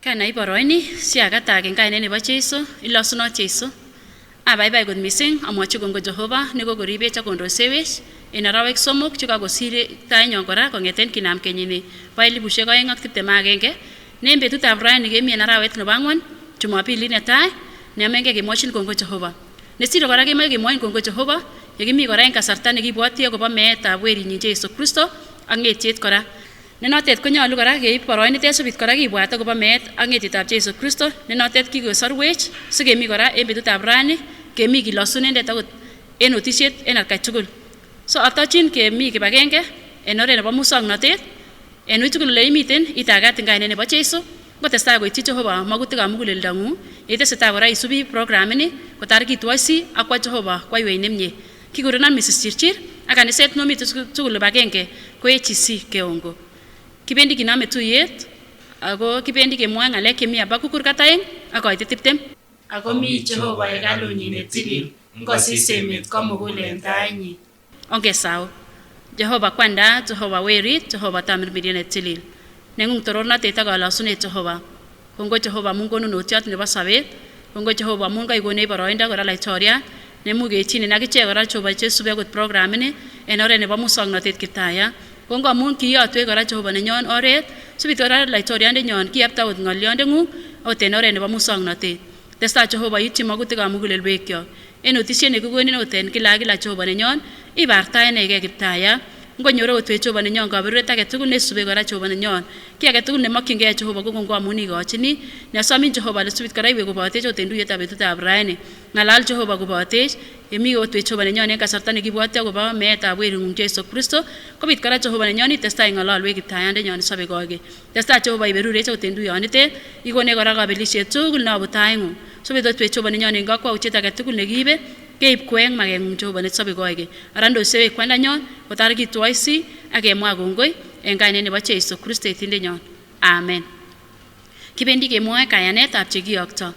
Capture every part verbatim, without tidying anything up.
Ana i boroini, sia katak en kaina nebo Jesu, ilosunot Jesu. A baibai kot mising, amoa ti kongoi Jehova, ni ko koribe ti a kondro sewech, en arawek somok ti ka kosire tai nyo kora, kongeten kinam kenyini. Bai libusiek aeng ak tiptem ak kengke, ne en betutab raini kemi en arawet no bangon, Jumapili ne tai, ne amenge ke moa ti ni kongoi Jehova. Ne siro kora kemi ke moa ni kongoi Jehova, e kemi kora en kasarta ne ki buati ako ba metab weri ni Jesu Kristo, ange tiet kora. Ne notet ko nyolu kora ke i boroini te subit kora ki buata ako ba met ange tietab Jesu Kristo, ne notet ki ko saruech, si kemi kora en betutab raini, kemi ki losunen de tagut en otisiet en arkai tukul. So atatin kemi ki bakengke, en ore nebo musong notet, en uitukul le imiten, ita katin kaina nebo Jesu, ko testa ko iti Jehova, maguti ka mugulel dangu, ite seta kora isubi program ni, ko tariki tuasi, akwa Jehova, kwa iwe inemnye. Ki kurenan misis chirchir, akane set no mi tukul bakengke, ko e chisi ke ongo. Kibendi kiname tu iet, ako kibendi ke moa ngale kemi aba kukur kataeng, ako aite tiptem. Ako mi Jehova e kalunyi ne tilil, ngko sise met ko mugule en taenyi. Onge sao. Jehova kwanda, Jehova weri, Jehova tamirmiri ne tilil. Nengung toror na teta ka lasune Jehova. Kongoi Jehova mungko nu notiat ne basabet. Kongoi Jehova mungka i kone i boroinda kora laitoria. Ne muge tini na kiche kora Jehova che sube kot program ne. En ore ne bamusong na tet kitaya. Kongoi mungki ia tue kora Jehova ne nyon oret. Subit kora laitoria ne nyon ki apta kot ngalion de ngu. Oten ore ne bamusong na tet. Testa Jehova iti maguti ka mugulel wekio. En otisia ne kukuni noten kila kila Jehova ne nyon, i barta ene ke kiptaya. Ngko nyoro otue Jehova ne nyon ka berure ta ke tukun ne sube kora Jehova ne nyon. Kia ke tukun ne makinge Jehova kukun ko amuni ko chini. Ne asamin Jehova le subit kara iwe ko bate jo tendu yeta betuta abraene. Ngalal Jehova ko bate, emi otue Jehova ne nyon en kasarta ne ki bate ko ba meta weri ngung Jesu Kristo. Ko bit kara Jehova ne nyon i testa ngalal we kiptaya ne nyon sabe ko age. Testa Jehova i berure Jehova tendu ionete, i kone kora ka belisia tukul na butaengu. Sobe do tue Jehova ne nyon inga kwa ucheta ke tukul ne gibe, ke ip kueng mageng Jehova ne sobe goege. Arando sewe kwanda nyon, ko tariki tuaisi, ake moa gongoi, en kaina ne ba Jesu Kristo itinde nyon. Amen. Kibendi ke moa kayanet apchegi okto.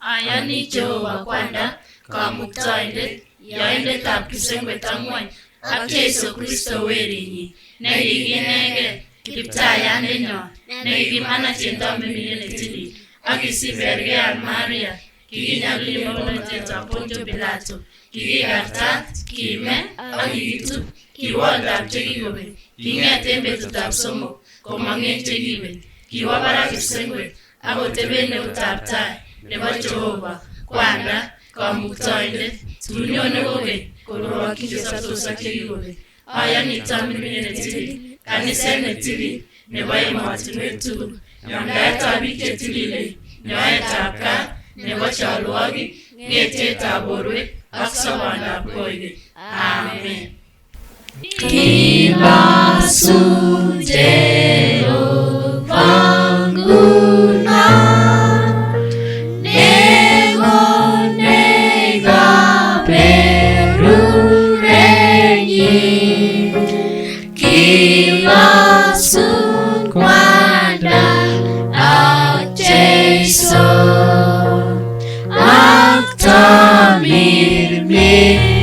Ayani Jehova kwanda, kamuktaindet, yaindet ab kisengwe tamuai, ak Jesu Kristo werinyi, ne iginege, kiptayande nyon, ne igimana chintambe mine ne tili, ak isi Berge al Maria, kigi nyagli mono teta Pontio Pilato, kigi gartat, kime, ak igitub, kiwal dab chegi gobe, kinge tembe tutab somo, komange chegi be, kiwabara kisengwe, Ako tebe ne utabtai, ne ba Jehova, kwanda, kamuktaindet, tunio ne goge, koroa kike sa tosa ke goge. Aya ni tambi ne tili, kani sen ne tili, ne ba ima tili tu. Nyamda tabi ke tili le, ne ba tabka, ne ba chaluagi, nge te taborwe, ak sabanda koige. Amen. Ki basu Jehova nguna, ne ngone ga beru renyi. Ki basu kwanda a Jesu. Ak tamirmir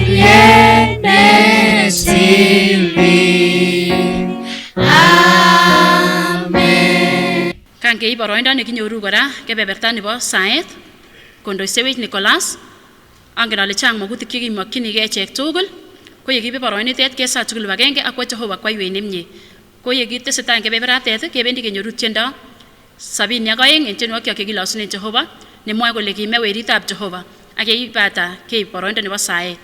ye ne silbi. Amen. Kangke i baroinda ne kinyoru kora ke beberta ne bo saet. Kondoi sewech Nicholas. Angke na lechang maguti kiki makini ke chek tukul. Ko ye ki be baroini tet ke sa tukul bakengke akwa Jehova kwa iwe inemnye. Ko ye ki te setan ke bebera tet ke bendi ke nyoru tienda. Sabin ya gaeng en chenu aki aki gila osune Jehova, ne moa ko leki me weri tab Jehova. Aki i bata ke i poro enda ne ba sae.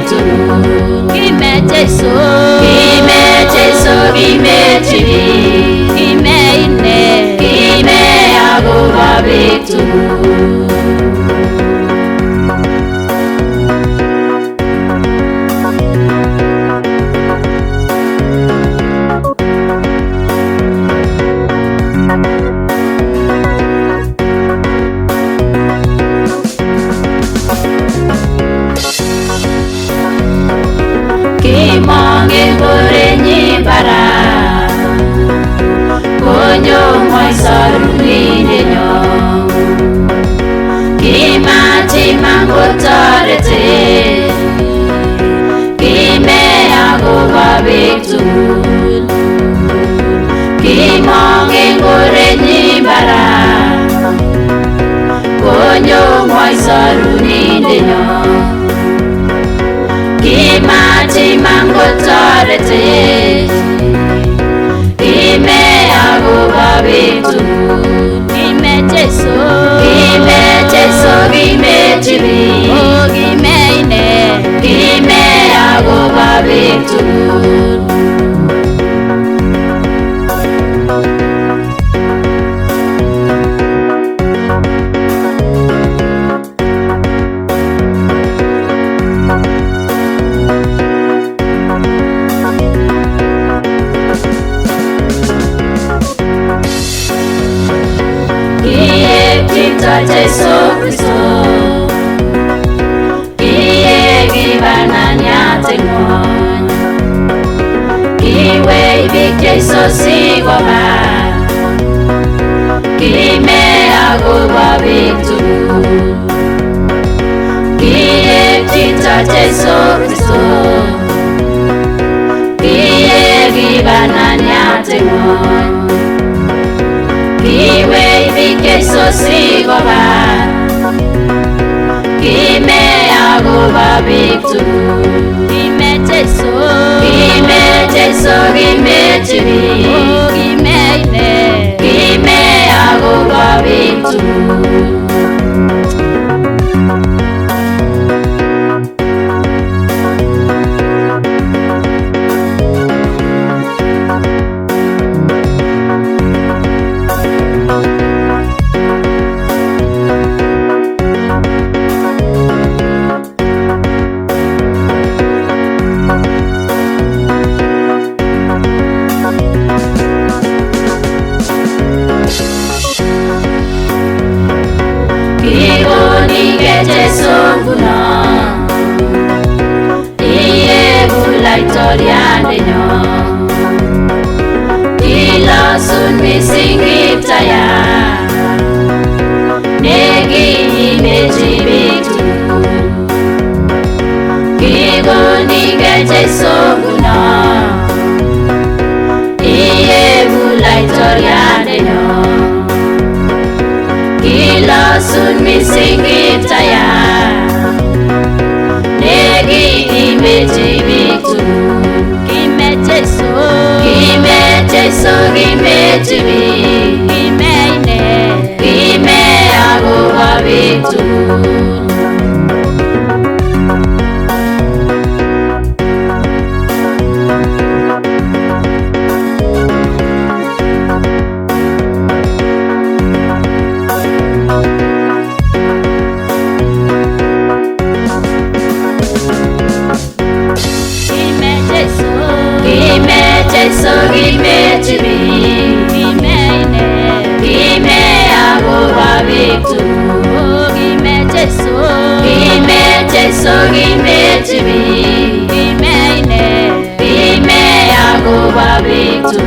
Ghi me Gesù, ghi me Gesù, ghi me Givi, ghi me Ine, ghi me Iacoba Victor. Ghi monghe ngorenghi bara, conhongo i soruni de nho. Ghi mati mango torete, ghi me Iacoba Victor. Ghi monghe ngorenghi bara, conhongo i soruni de nho. Ghi mati mango torete, ghi me Iacoba Victor. Ghi me Gesù, ghi me Gesù, ghi me Givi, o ghi me Ine, ghi me Iacoba Victor. Ghi eti ta Gesù Cristo, ghi e ghi bana ni a tengo, ghi uei bi Gesù si goba, ghi me Iacoba Victor. Ghi eti ta Gesù Cristo, ghi e ghi bana ni a tengo, ghi uei bi Gesù si goba, ghi me Iacoba Victor. Ghi me Gesù, ghi me Gesù, ghi me Givi, o ghi me Ine, ghi me Iacoba Victor. Ghi boni che Gesù ngu no, i e gulai toria de nho. Ghi lo sun mi singhi taia, neghi i me Givi tu. Ghi boni che Gesù ngu no, i e gulai toria de nho. Ghi lo sun mi singhi taia, neghi i me Givi tu. Ghi me Gesù, ghi me Gesù, ghi me Givi, ghi me Ine, ghi me Iacoba Victor. Ghi me Gesù, ghi me Gesù, ghi me Givi, ghi me Ine, ghi me Iacoba Victor. O ghi me Gesù, ghi me Gesù, ghi me Givi, ghi me Ine, ghi me Iacoba Victor.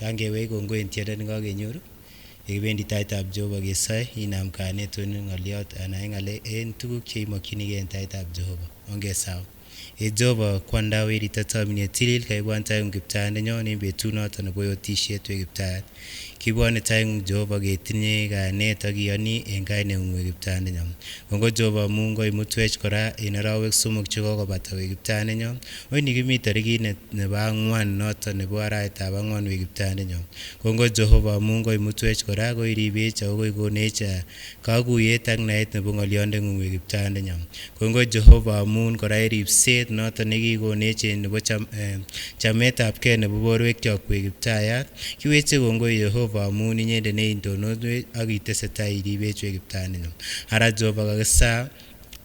Kangai wei, kongoi n te arari ni kakenyoru. E kibendi taitab Jehoba ke sai, i nam kane tonu ngaliot, ana e ngale en tuku ke i mokinike n taitab Jehoba. Onge sao. E Jehovah, kuanda weri tatamin e tilil, kaibuan taing'ung Kiptaiyat nenyon, en betun noto ne boyo tisiet we Kiptaiyat. Kibuan taing'ung Jehovah ke tinye ka ne taki ani en kai neng'ung we Kiptaiyat nenyon. Kongoi Jehovah amu ngoi mutuech kora, en ara wek sumuk chiko ko bata we Kiptaiyat nenyon. Oi ni kimi tariki ne, ne bangwan noto ne buara eta bangwan we Kiptaiyat nenyon. Kongoi Jehovah amu ngoi mutuech kora, koi ribe cha, koi ko ne cha, kagu ye tang na et ne bunga lion deng'ung we Kiptaiyat nenyon. Kongoi Jehovah amu kora iri bset noto ne ki ko ne che ne bo cham, eh, chamet apke ne bo bor wek chok we Kiptaiyat. Ki we che kongoi Jehovah amu ni nye de ne into no we agi tese tai iri bset we Kiptaiyat nenyon. Ara Jehovah ka kesa,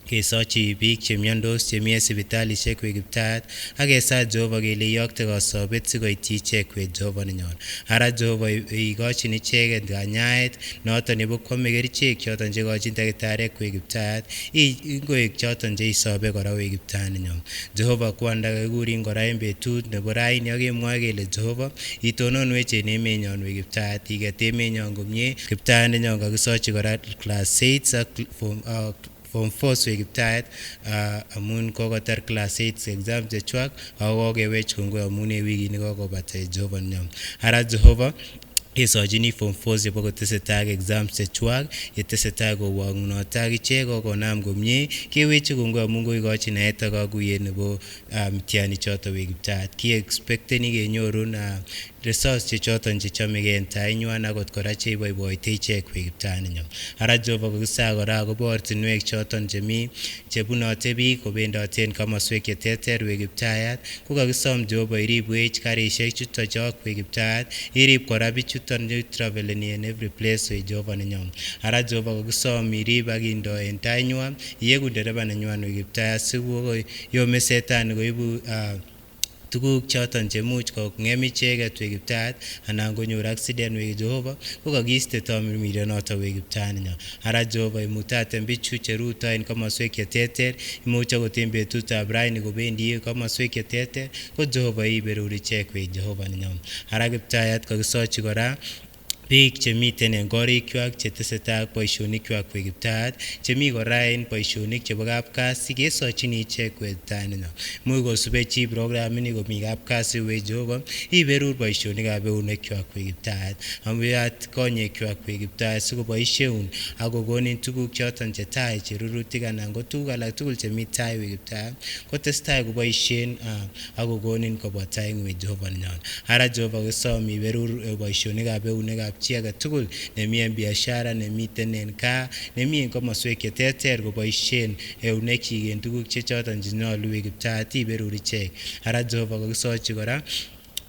ke sochi bik che miandos che mie sibitali chek we Kiptaiyat. Ake sa Jehovah ke le yok te ka sobet si ko iti chek we Jehovah nenyon. Ara Jehovah i, i gochi ni chek et ganyaet, noto ne bo kome geri chek, choton che gochi ta ke tare we Kiptaiyat. I, i go ek choton che i sobe kora we Kiptaiyat nenyon. Jehovah kuanda ke guri kora en betut, ne borai ni age mwa ke le Jehovah, i tonon we che ne menyon we Kiptaiyat, i ke te menyon gomie, Kiptaiyat nenyon ka kisochi kora class eight, sa cl-, form, ah, form four we Kiptaiyat, ah, amun koko tar class eight exam che chuak, a koko ke wech kongoi amun e wiki ni koko bata e Jehovah nenyon. Ara Jehovah, e sochi ni form four e boko tese tag exam che chuak, e tese tag ko wang no tag che koko nam gomie, ke wech kongoi amun koi gochi na eta kagu ye ne bo, ah, mitiani chota we Kiptaiyat. Ki expect ni ke nyorun, ah, resource che choton che chome ke enta inyuan agot kora che boi boi te chek we Kiptaiyat nenyon. Ara Jehovah ka kesa kora ko bor tin wek choton che mi, che bu note bi, ko benda ten kama swek ye teter we Kiptaiyat. Ko ka kesom Jehovah iri bwech kare shek chuta chok we Kiptaiyat. Iri kora bi chuton je travel ni en every place we Jehovah nenyon. Ara Jehovah ka kesom iri bagindo enta inyuan, ye gu dereba nenyon we Kiptaiyat. Sigu ko yo me setan ko ibu, ah, tukuk choton che much ko ngemi chek et we Kiptaiyat, anang ko nyur accident we Jehovah, ko ka giste to mi, mi de noto we Kiptaiyat nenyon. Ara Jehovah i muta ten bichu che ruta en kama swek ye teter, i mucha ko ten betuta brain ko bendi kama swek ye teter, ko Jehovah i beruri chek we Jehovah nenyon. Ara Kiptaiyat ka kisochi kora, bik che mi tenen gori kiwak che tese tag paishoni kiwak we Kiptaiyat, che mi kora en paishoni che bagap kasi ke sochi ni chek we Kiptaiyat nenyon. Mu ko sube chi program ni ko mi gap kasi we Jehovah, i berur paishoni ka be une kiwak we Kiptaiyat. Am we at konye kiwak we Kiptaiyat, su ko paishe un, ako gonin tukuk choton che tai, che ruru tiga nang ko tuga la tukul che mi tai we Kiptaiyat. Ko tese tai ko paishen, ah, ako gonin ko batai ngwe Jehovah nenyon. Ara Jehovah ka kesom i berur, eh, paishoni ka be une ka chia ka tukul, ne mi en biashara, ne mi tenen ka, ne mi en kama swek ye teter ko paishen, eh, une ki gen tukuk che choton che no lu we Kiptaiyat i beruri chek. Ara Jehovah ka kisochi kora,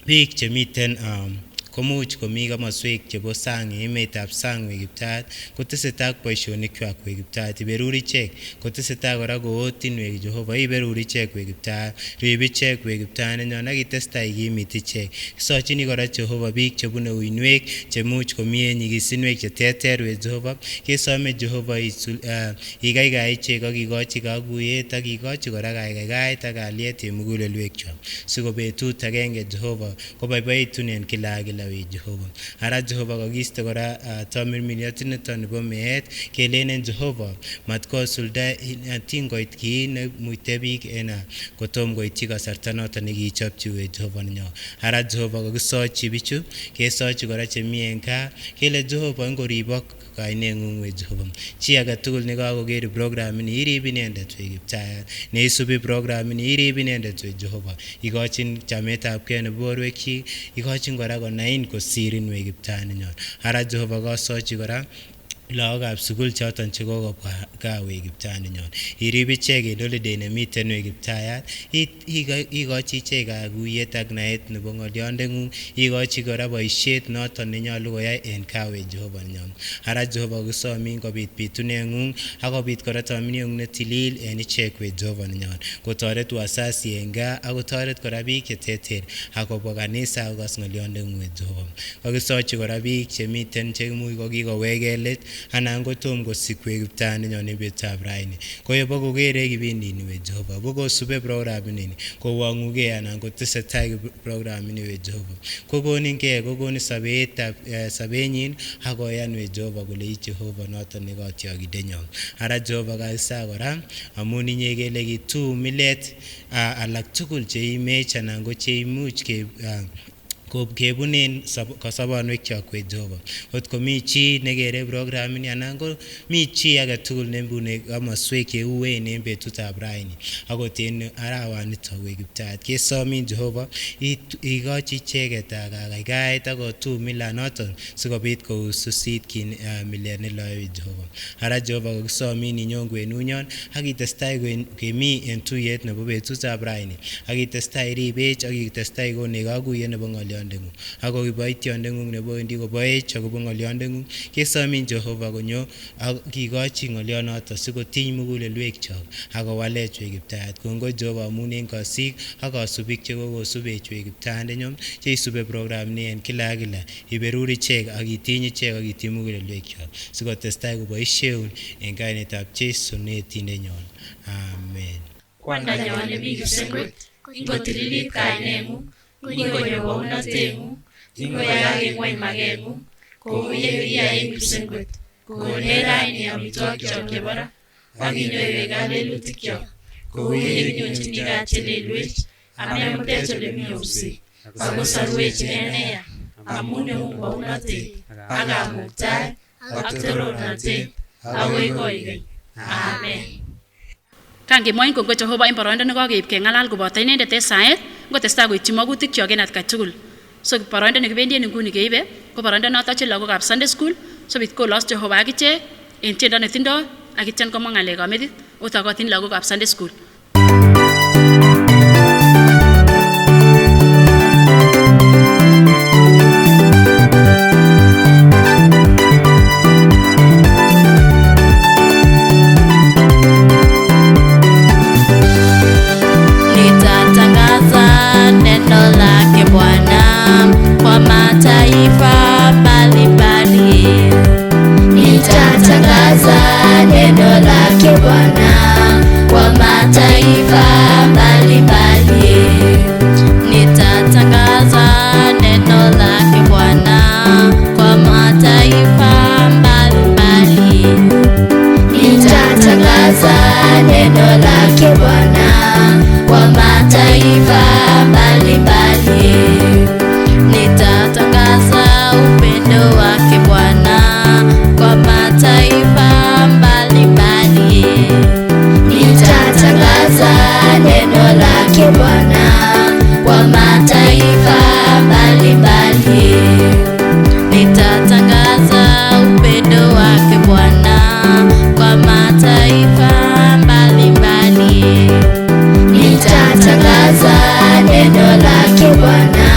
bik che mi ten, um, ko much ko mi kama swek che bo sang, i me tap sang we Kiptaiyat, ko tese tag paishoni kiwak we Kiptaiyat, i beruri chek, ko tese tag kora ko otin we Jehovah, i beruri chek we Kiptaiyat, ribi chek we Kiptaiyat nenyon, aki tese tai ki miti chek. Sochi ni kora Jehovah bik che bune uin wek, che much ko mi en i gisin wek che teter we Jehovah, ke some Jehovah i sul, ah, i gai gai chek aki gochi ka gu ye ta ki gochi kora gai gai gai ta ka liet i mugule luek chua. Su ko betuta genge Jehovah, ko bai bai tunen kila kila we Jehovah. Ara Jehovah ka giste kora, ah, tomir miniatin ton bo meet, ke lenen Jehovah, mat ko sulda in, ah, tin ko it ki ne muite bik ena, ko tom ko iti ka sartano tani ki chop chu we Jehovah nenyon. Ara Jehovah ka kisochi bichu, ke sochi kora che mi en ka, ke le Jehovah en ko ribok, Ka ine ngungu e Jehova. Chia ka tukul ni ka ko geri program ni iri binenda tue Kiptaiyat. Ni subi program ni iri binenda tue Jehova. Iko chin chameta apke ne boru eki, iko chin kora ko nain ko sirin we Kiptaiyat ni nyon. Ara Jehova ko sochi kora. Lao ka sukul chatan chiko ko ka we Kiptaiyat ni nyon. Iri biche ke holiday ne miten we Kiptaiyat. It Iko, iko chiche ka guye tak na et ne bongo lionde ngu, iko chiko ra boishet no ton ni nyon lugo ya en ka we Jehova ni nyon. Ara Jehova guso min ko bit pitu ne ngu, ako bit kora to min yung ne tilil en ichek we Jehova ni nyon. Ko toret wasasi enga, ako toret kora bi ke teter, ako boga nisa ako gas ngo lionde ngu we Jehova. Ko guso chiko ra bi che miten che mu iko gi ko wegelet, anan ko tom kosik we Kiptaiyat nini en betutab raini. Ko ye bo koker kibindin we Jehova, bo kosube program nini, kowongu ke anan kotesetai program nini we Jehova. Ko koni ke, ko koni sabetab, eh, sabenyin, a ko yan we Jehova, ko lei Jehova noton ni ko tiaki denyon. Ara Jehova kaisa kora, amu ninyi ke legi tu milet, a, alak tukul che image anan ko che imuch ke, a, ko kebunen sab-, kasabon we kiak we Jehova. Ot ko mi chi ne kere program ni anan ko mi chi ake tukul ne bune kama sue ke ue ne betutab raini. Ako ten ara wani to we Kiptaiyat. Ke so mi Jehova, i, i ko chi che ke ta ka, ka, ka, ta ko tu mila noton, sikobit ko ususit kin, a, miler ni lo we Jehova. Ara Jehova ko so mi ni nyong we nunyon, aki testai we ke mi en tu yet ne bo betutab raini. Aki testai ribech, aki testai ko ne gagu ye ne bo ngolion dengu. Ako ki bai tion dengu ne bo indi ko bai chako bo ngolion dengu. Ke so mi Jehova ko nyo, aki ko chi ngolion ata siko tin mugule luek chak. Ako wale chwe Kiptaiyat. Ko ngo Jehova munen ko sik, ako subik cheko ko sube chwe Kiptaiyat denyon. Che sube program ni en kila kila. Iberuri chek, aki tin chek, aki tin mugule luek chak. Siko testai ko bai sheun, en kaine tap che so ne tin denyon. Amen. Kwanda nyo ne bi kipsengwet, ingo tililit kainengu, ingo nyo bounatengu, ingo yagagengwai magengu, ko uye ria e kipsengwet, ko nera ini amituak chok kebara, agi nyo iwe gale lutik chok, ko uye nyo tiniga tele luet, ame amute tole mi obse, ako saruet enea, amu ne ung bounate, aga muktai, aktoro nate, awe ko igai. Amen. Kangke moin ko ngoi Jehova in baroinda ne ko ke ipke ngalal ko bota inende te saet, ko testa ko ichimogu tik chiogen at kachugul. So baroinda ne ke bendi ne nguni ke ibe, ko baroinda na tache lago kap Sunday school, so bit ko los Jehova akiche, in tienda ne tindo, akichen ko mangale ka medit, o ta ko tin lago kap Sunday school. Nitatangaza neno lake Bwana kwa mataifa mbalimbali. Nitatangaza neno lake Bwana kwa mataifa mbalimbali. Nitatangaza neno lake Bwana kwa mataifa mbalimbali. Nitatangaza neno lake Bwana kwa mataifa mbalimbali. Nitatangaza upendo wake Bwana kwa mataifa mbalimbali. Nitatangaza neno lake Bwana kwa mataifa mbalimbali. Nitatangaza upendo wake Bwana kwa mataifa mbalimbali. Nitatangaza neno lake Bwana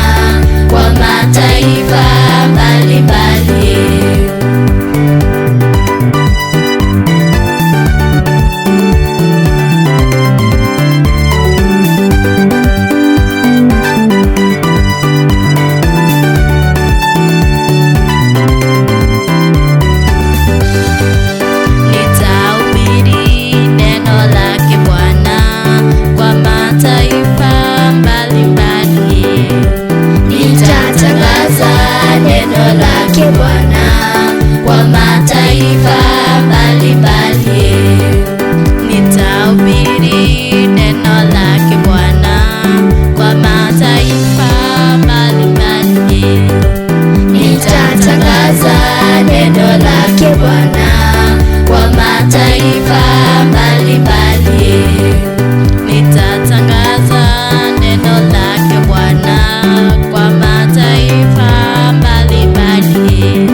kwa mataifa mbalimbali. Nitahubiri neno lake Bwana kwa mataifa mbalimbali. Nitatangaza neno lake Bwana kwa mataifa mbalimbali. Nitahubiri neno lake Bwana kwa mataifa mbalimbali. Nitatangaza neno lake Bwana kwa mataifa mbalimbali. Nitatangaza neno lake Bwana kwa mataifa mbalimbali.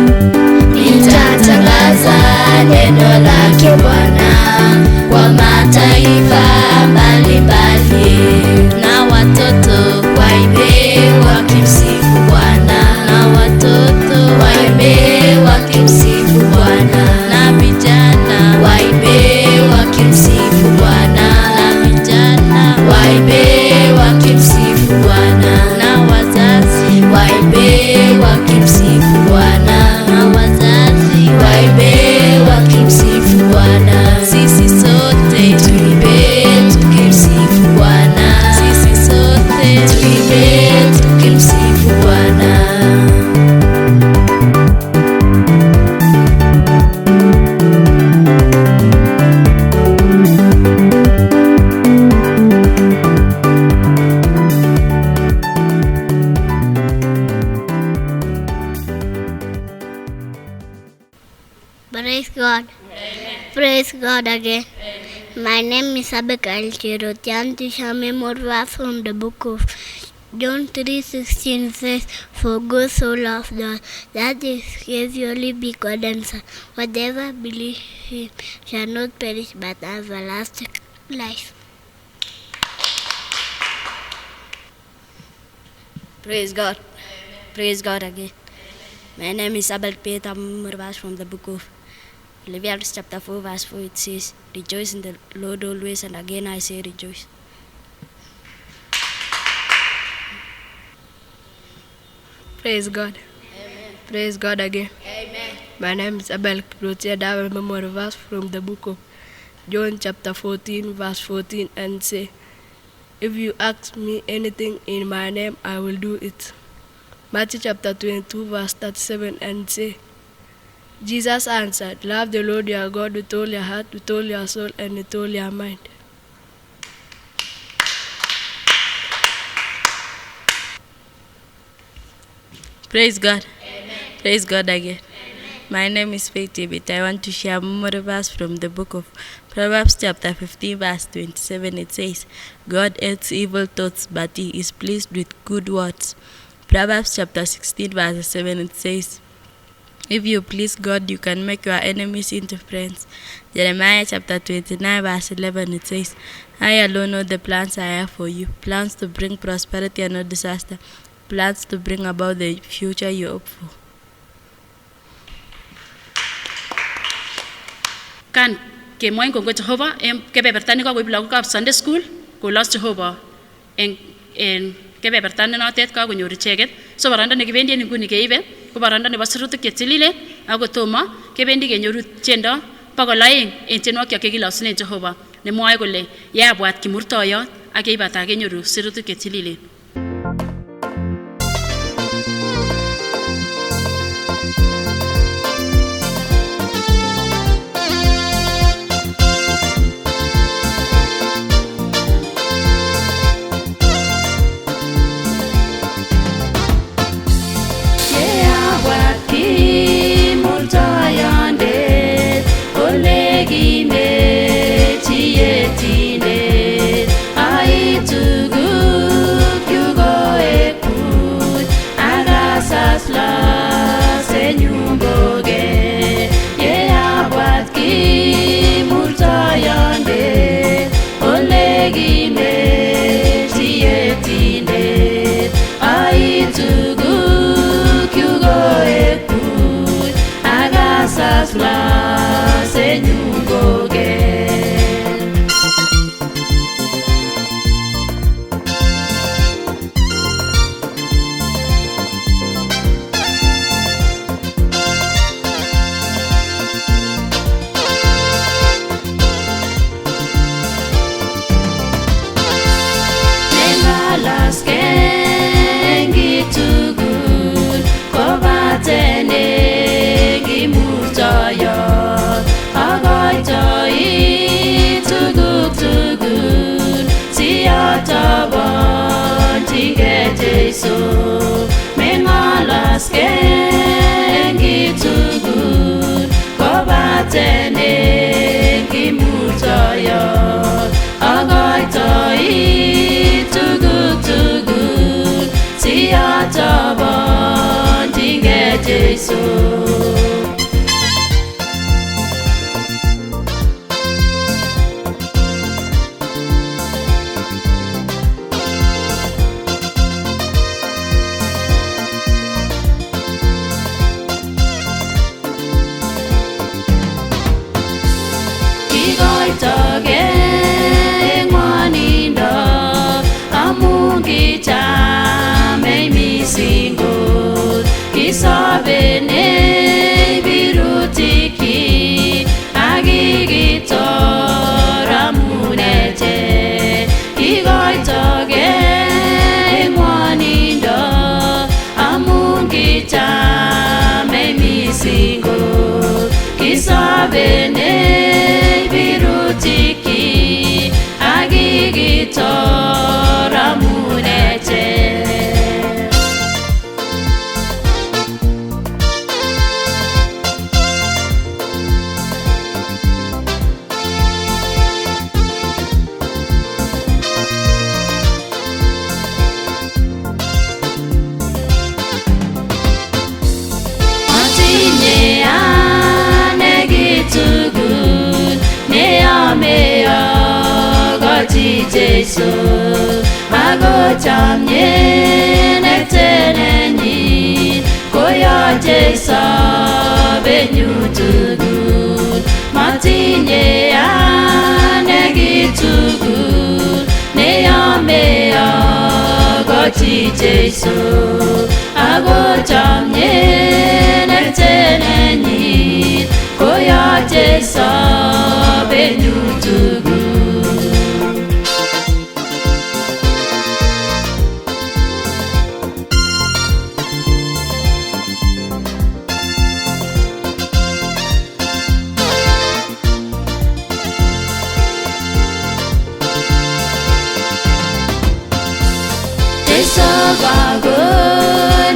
Praise God. Amen. Praise God again. Amen. My name is Abigail Cheroti. I want to share memory verse from the book of John three sixteen says, "For God so loved the world that he gave his only begotten Son. Whoever believes him shall not perish but have everlasting life." Praise God. Praise God again. My name is Abel Peter. Memory verse from the book of Philippians chapter four verse four. It says, "Rejoice in the Lord always, and again I say rejoice." Praise God. Amen. Praise God again. Amen. My name is Abel Kiprotich, and I have a memory verse from the book of John chapter fourteen verse fourteen and say, "If you ask me anything in my name, I will do it." Matthew chapter twenty-two verse thirty-seven and say, Jesus answered, "Love the Lord your God with all your heart, with all your soul, and with all your mind." Praise God. Amen. Praise God again. Amen. My name is Faith David. I want to share memory verse from the book of Proverbs chapter fifteen verse twenty-seven. It says, "God hates evil thoughts, but he is pleased with good words." Proverbs chapter sixteen verse seven, it says, "If you please God, you can make your enemies into friends." Jeremiah chapter twenty-nine verse eleven, it says, "I alone know the plans I have for you, plans to bring prosperity and not disaster, plans to bring about the future you hope for." Kan ke moin kongoi Jehova, em, ke bebertan ni ka koi bilauka Sunday school, ko laus Jehova. En, en, ke bebertan ni notet ka ko nyori cheket. So baranda ni ke bendi ni kuni ke ibe, ko baranda ni basirutu ke chilile, ako toma, ke bendi ke nyoru chenda, pako laing, en chenua ke ke laus ni Jehova. Ni moai ko le, ya buat ki murto yo, ake iba ta ke nyoru, sirutu ke chilile. Jesu, ago chamnye ne tenenyi, koyo Jesu benyu tugu, matinye ane gi tugu, ne ome ago ti Jesu, ago chamnye ne tenenyi, koyo Jesu benyu tugu. Jesu gago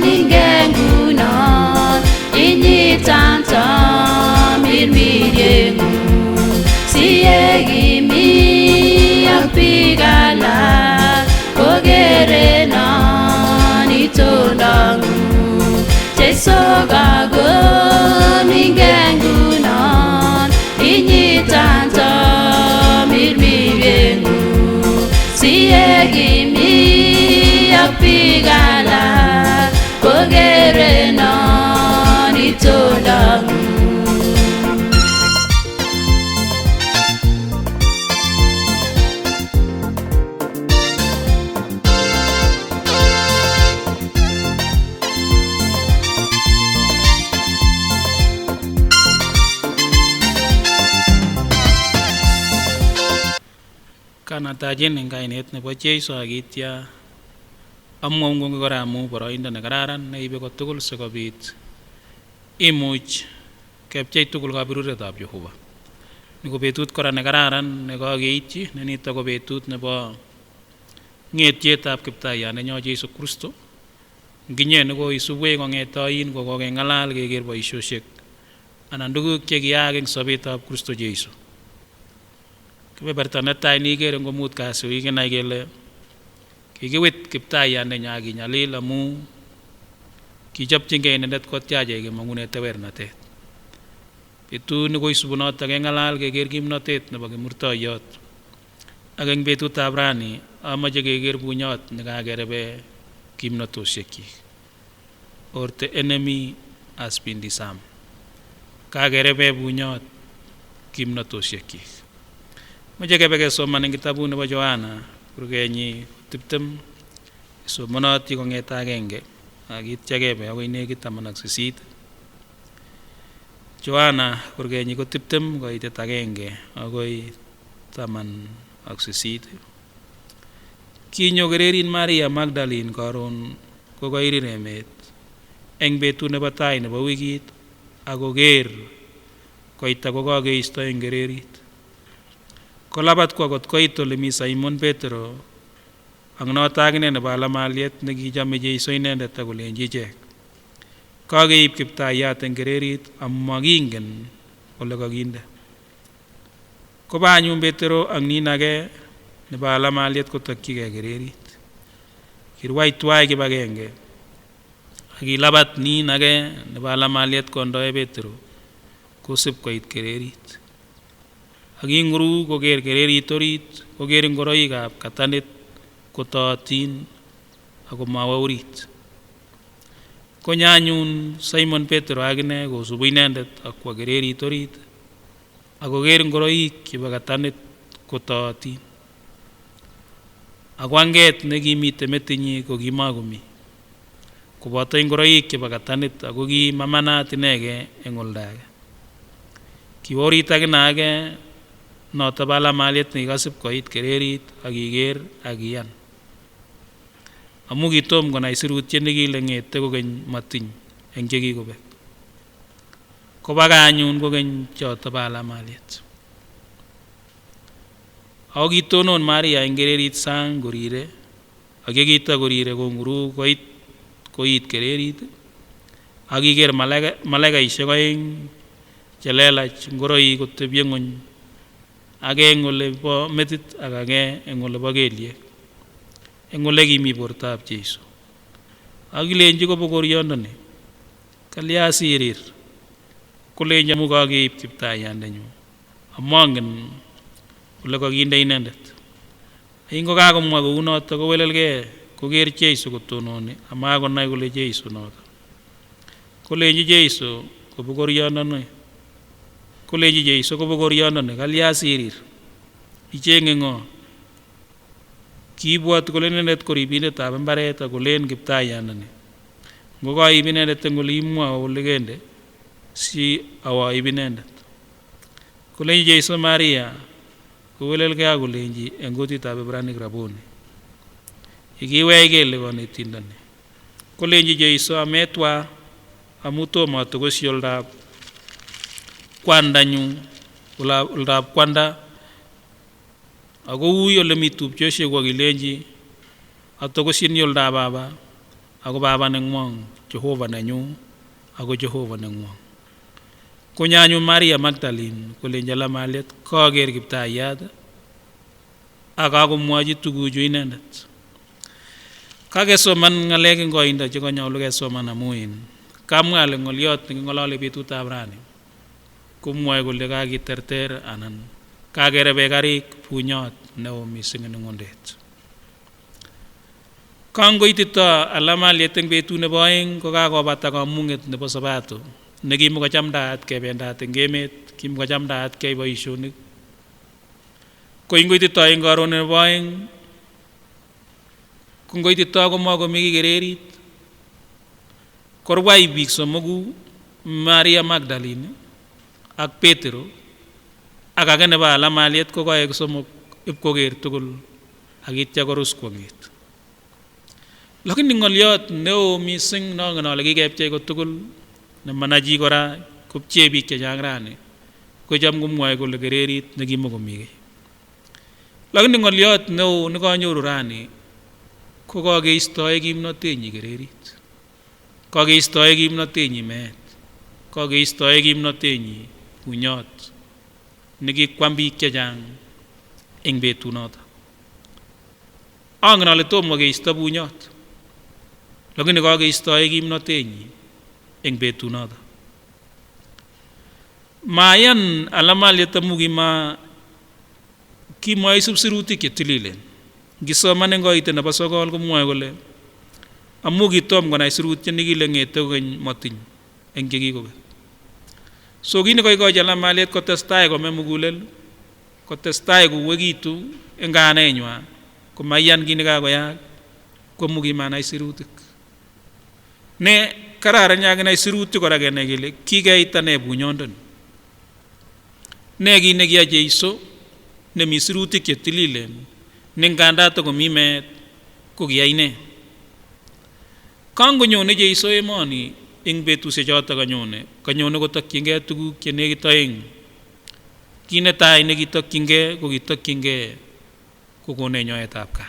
ni ngengunan, inyi tantam mirmiriengun, sie gimi apigala, ko gere nan i tondangun. Jesu gago ni ngengunan, inyi tantam mirmiriengun, sie gimi apigala, ko gere nan i tondangun. Kanatachen eng kainet ne bo Jesu, aki tia amu amu ngongora amu boroinda ne kararan ne ibe ko tukul se ko bit imuj kepchei tukul kabirure tab Jehova. Ni ko betut kora ne kararan ne ko aki iti ne nita ko betut ne bo ngetie tab keptai ane nyo Jesu Kristo. Nginye ne ko isubuei ko ngetaoin ko ko kengalal keker bo isosiek. Anan dukuk ke kiakeng sabi tab Kristo Jesu. Kebe bertanetai ni kere ngomut kasi ui kenai kele. Kikewit keptai ane nyo aki nyalil amu ki jab jingke inendet ko tia jai ke mangune tewer natet. Betut ne ko isubunot ake ngalal keker kimnatet ne baki murto iot. Ake ng betut abrani ama je keker bunyot ne kakerebe kimnato sieki. Or the enemy has been disarmed. Kakerebe bunyot kimnato sieki. Mo je kebeke soman eng kitabu ne bo Johana, kurkenyi tiptem. Iso monoti ko ngeta kenge. Aki tia kebe, ako ine kita manak sisit. Johana, kurkenyi ko tiptem, ko ite ta kenge, ako i taman aksisite. Kinyo kererin Maria Magdalin karon ko kairiremet. Eng betut ne batai ne bawikit, ako ker, ko ita ko kakeisto eng kererit. Ko labat ko akot ko ito lemi Simon Petro, ang notagine ne balamaliet ne ki jame Jesu inendet ako lenjijek. Kakeib keptai ate eng kererit, amu magingen, ole kakinde. Ko banyum Petro ang ninake ne balamaliet ko takki ke kererit. Kiruai tuai ke bakenge. Aki labat ninake ne balamaliet ko ndoe Petro. Ko sip ko it kererit. Aki nguru ko ker kererit orit, ko ker ngoroi ka katanet ko totin, ako mawaurit. Ko nyanyun Simon Petro agine ko subu inendet ako kererit orit. Ako ker ngoroi ki bakatanet ko totin. Ako angget ne ki mite metinyi ko ki magumi. Ko botoi ngoroi ki bakatanet ako ki mamana tineke engol dake. Ki orit aki nake nota balamaliet ne ki kasip ko it kererit aki ker aki an. Amu ki tom ko nai sirut ye ne ki lengete ko keny matiny eng ke ki ko bek. Ko baka anyun ko keny jota balamaliet. Ako ki tonon Maria eng kererit sang korire. Aki kita korire ko nguru ko it ko it kererit. Aki ker malaika malaika ise ko eng jelelaj ngoroi ko tebiengon. Ake engole bo metit aka ake engole bo keliek. Engole ki mi bortab Jesu. Aki lenji ko bo koriondone. Kalia sirir. Ko lenji amu kakeib keptai ande nyu. Amu anggen ole kakinde inendet. Ingo kakumwa ko unoto, ko welelge, ko ker Jeisu ko tononi, a ma ko nai kole Jeisu unoto. Ko lenji Jeisu, ko bokori ononi. Ko lenji Jeisu, ko bokori ononi, kalia sirir. I cengeng o. Ki buat ko len endet ko ribindet a bambareta ko len kiptai anani. Ngo ko ibinendet e ngo limwa o legende. Si awa ibinendet. Ko lenji Jeisu Maria. Ko welelge a ko lenji e ngoti ta bebranik Raboni. Iki wei ke le ko ne tindani. Ko lenji Jeisu a metua a muto ma to ko si oldap. Kwanda nyu. Oldap kwanda. Ako ui ole mi tup Joseph ko aki lenji, a to ko si ni oldap baba, ako baba ne ngwang, Jehova ne nyu, ako Jehova ne ngwang. Ko nyanyu Maria Magdalin, ko lenji a Lamaliet, ko ker kiptai ata, ako ako mwaji tuku ju inendet. Kake soman ngalek ingo inda, jeko nyau luke soman amuin. Kam ngale ngoliot, ngolole bitu tabrani. Kumwa e ko le kaki terter anan. Kake rebe karik punyot ne o mi singin ngundet. Kanggo itito a Lamaliet eng betu ne boing, ko kako bata ko munget ne bo sabato. Ne ki muka jam dat ke bendat eng gemet, ki muka jam dat ke bo isunik. Ko ingo itito ingo arone ne boing, ko ingo itito ko mo ko miki kererit. Ko ruai bik somogu Maria Magdalene, ak Petero, ak akene ba Lamaliet ko ko ek somok ip ko ker tukul, ak itia ko rus ko ngit. Lakin ni ngoliot ne o mi sing no ngeno lagi kep tia ko tukul, ne manaji ko ra, kup tia bik ke jang rani, ko jam ko muai ko le kererit, ne ki mo ko miki. Lakin ni ngoliot ne o ne ko nyuru rani, ko ko ke isto e kim no tenyi kererit. Ko ke isto e kim no tenyi met. Ko ke isto e kim no tenyi punyot. Ne ki kwambi ke jang eng betu nota. Ang na le tomo ke isto punyot. Lakin ko ke isto e kim no tenyi eng betu nota. Mayan a Lamaliet a mugi ma ki muai sub sirutik e tililen. Ki so mane ngoi tena pasokol ko muai ko le. A mugi tom ko nai sirutik ni ki le nge te ko nge matin. Eng ke ki ko ke. So ki ne ko i ko ja Lamaliet ko testai ko me mugulel. Ko testai ko wegitu eng ka ne nyua. Ko mayan ki ne ka ko ya. Ko mugi ma nai sirutik. Ne karara nya ke nai sirutik ko ra ke ne ki le, ki ke ita ne punyon den. Ne ki ne ki a Jeiso, ne mi sirutik ke tililen, ne nganda to ko mi met, ko ki ai ne. Kang ko nyone Jeiso e moni, eng betu se jota ka nyone, ka nyone ko tak kinge tuku ke ne ki ta eng. Ki ne tai ne ki tak kinge, ko ki tak kinge, ko ko ne nyo e tap ka.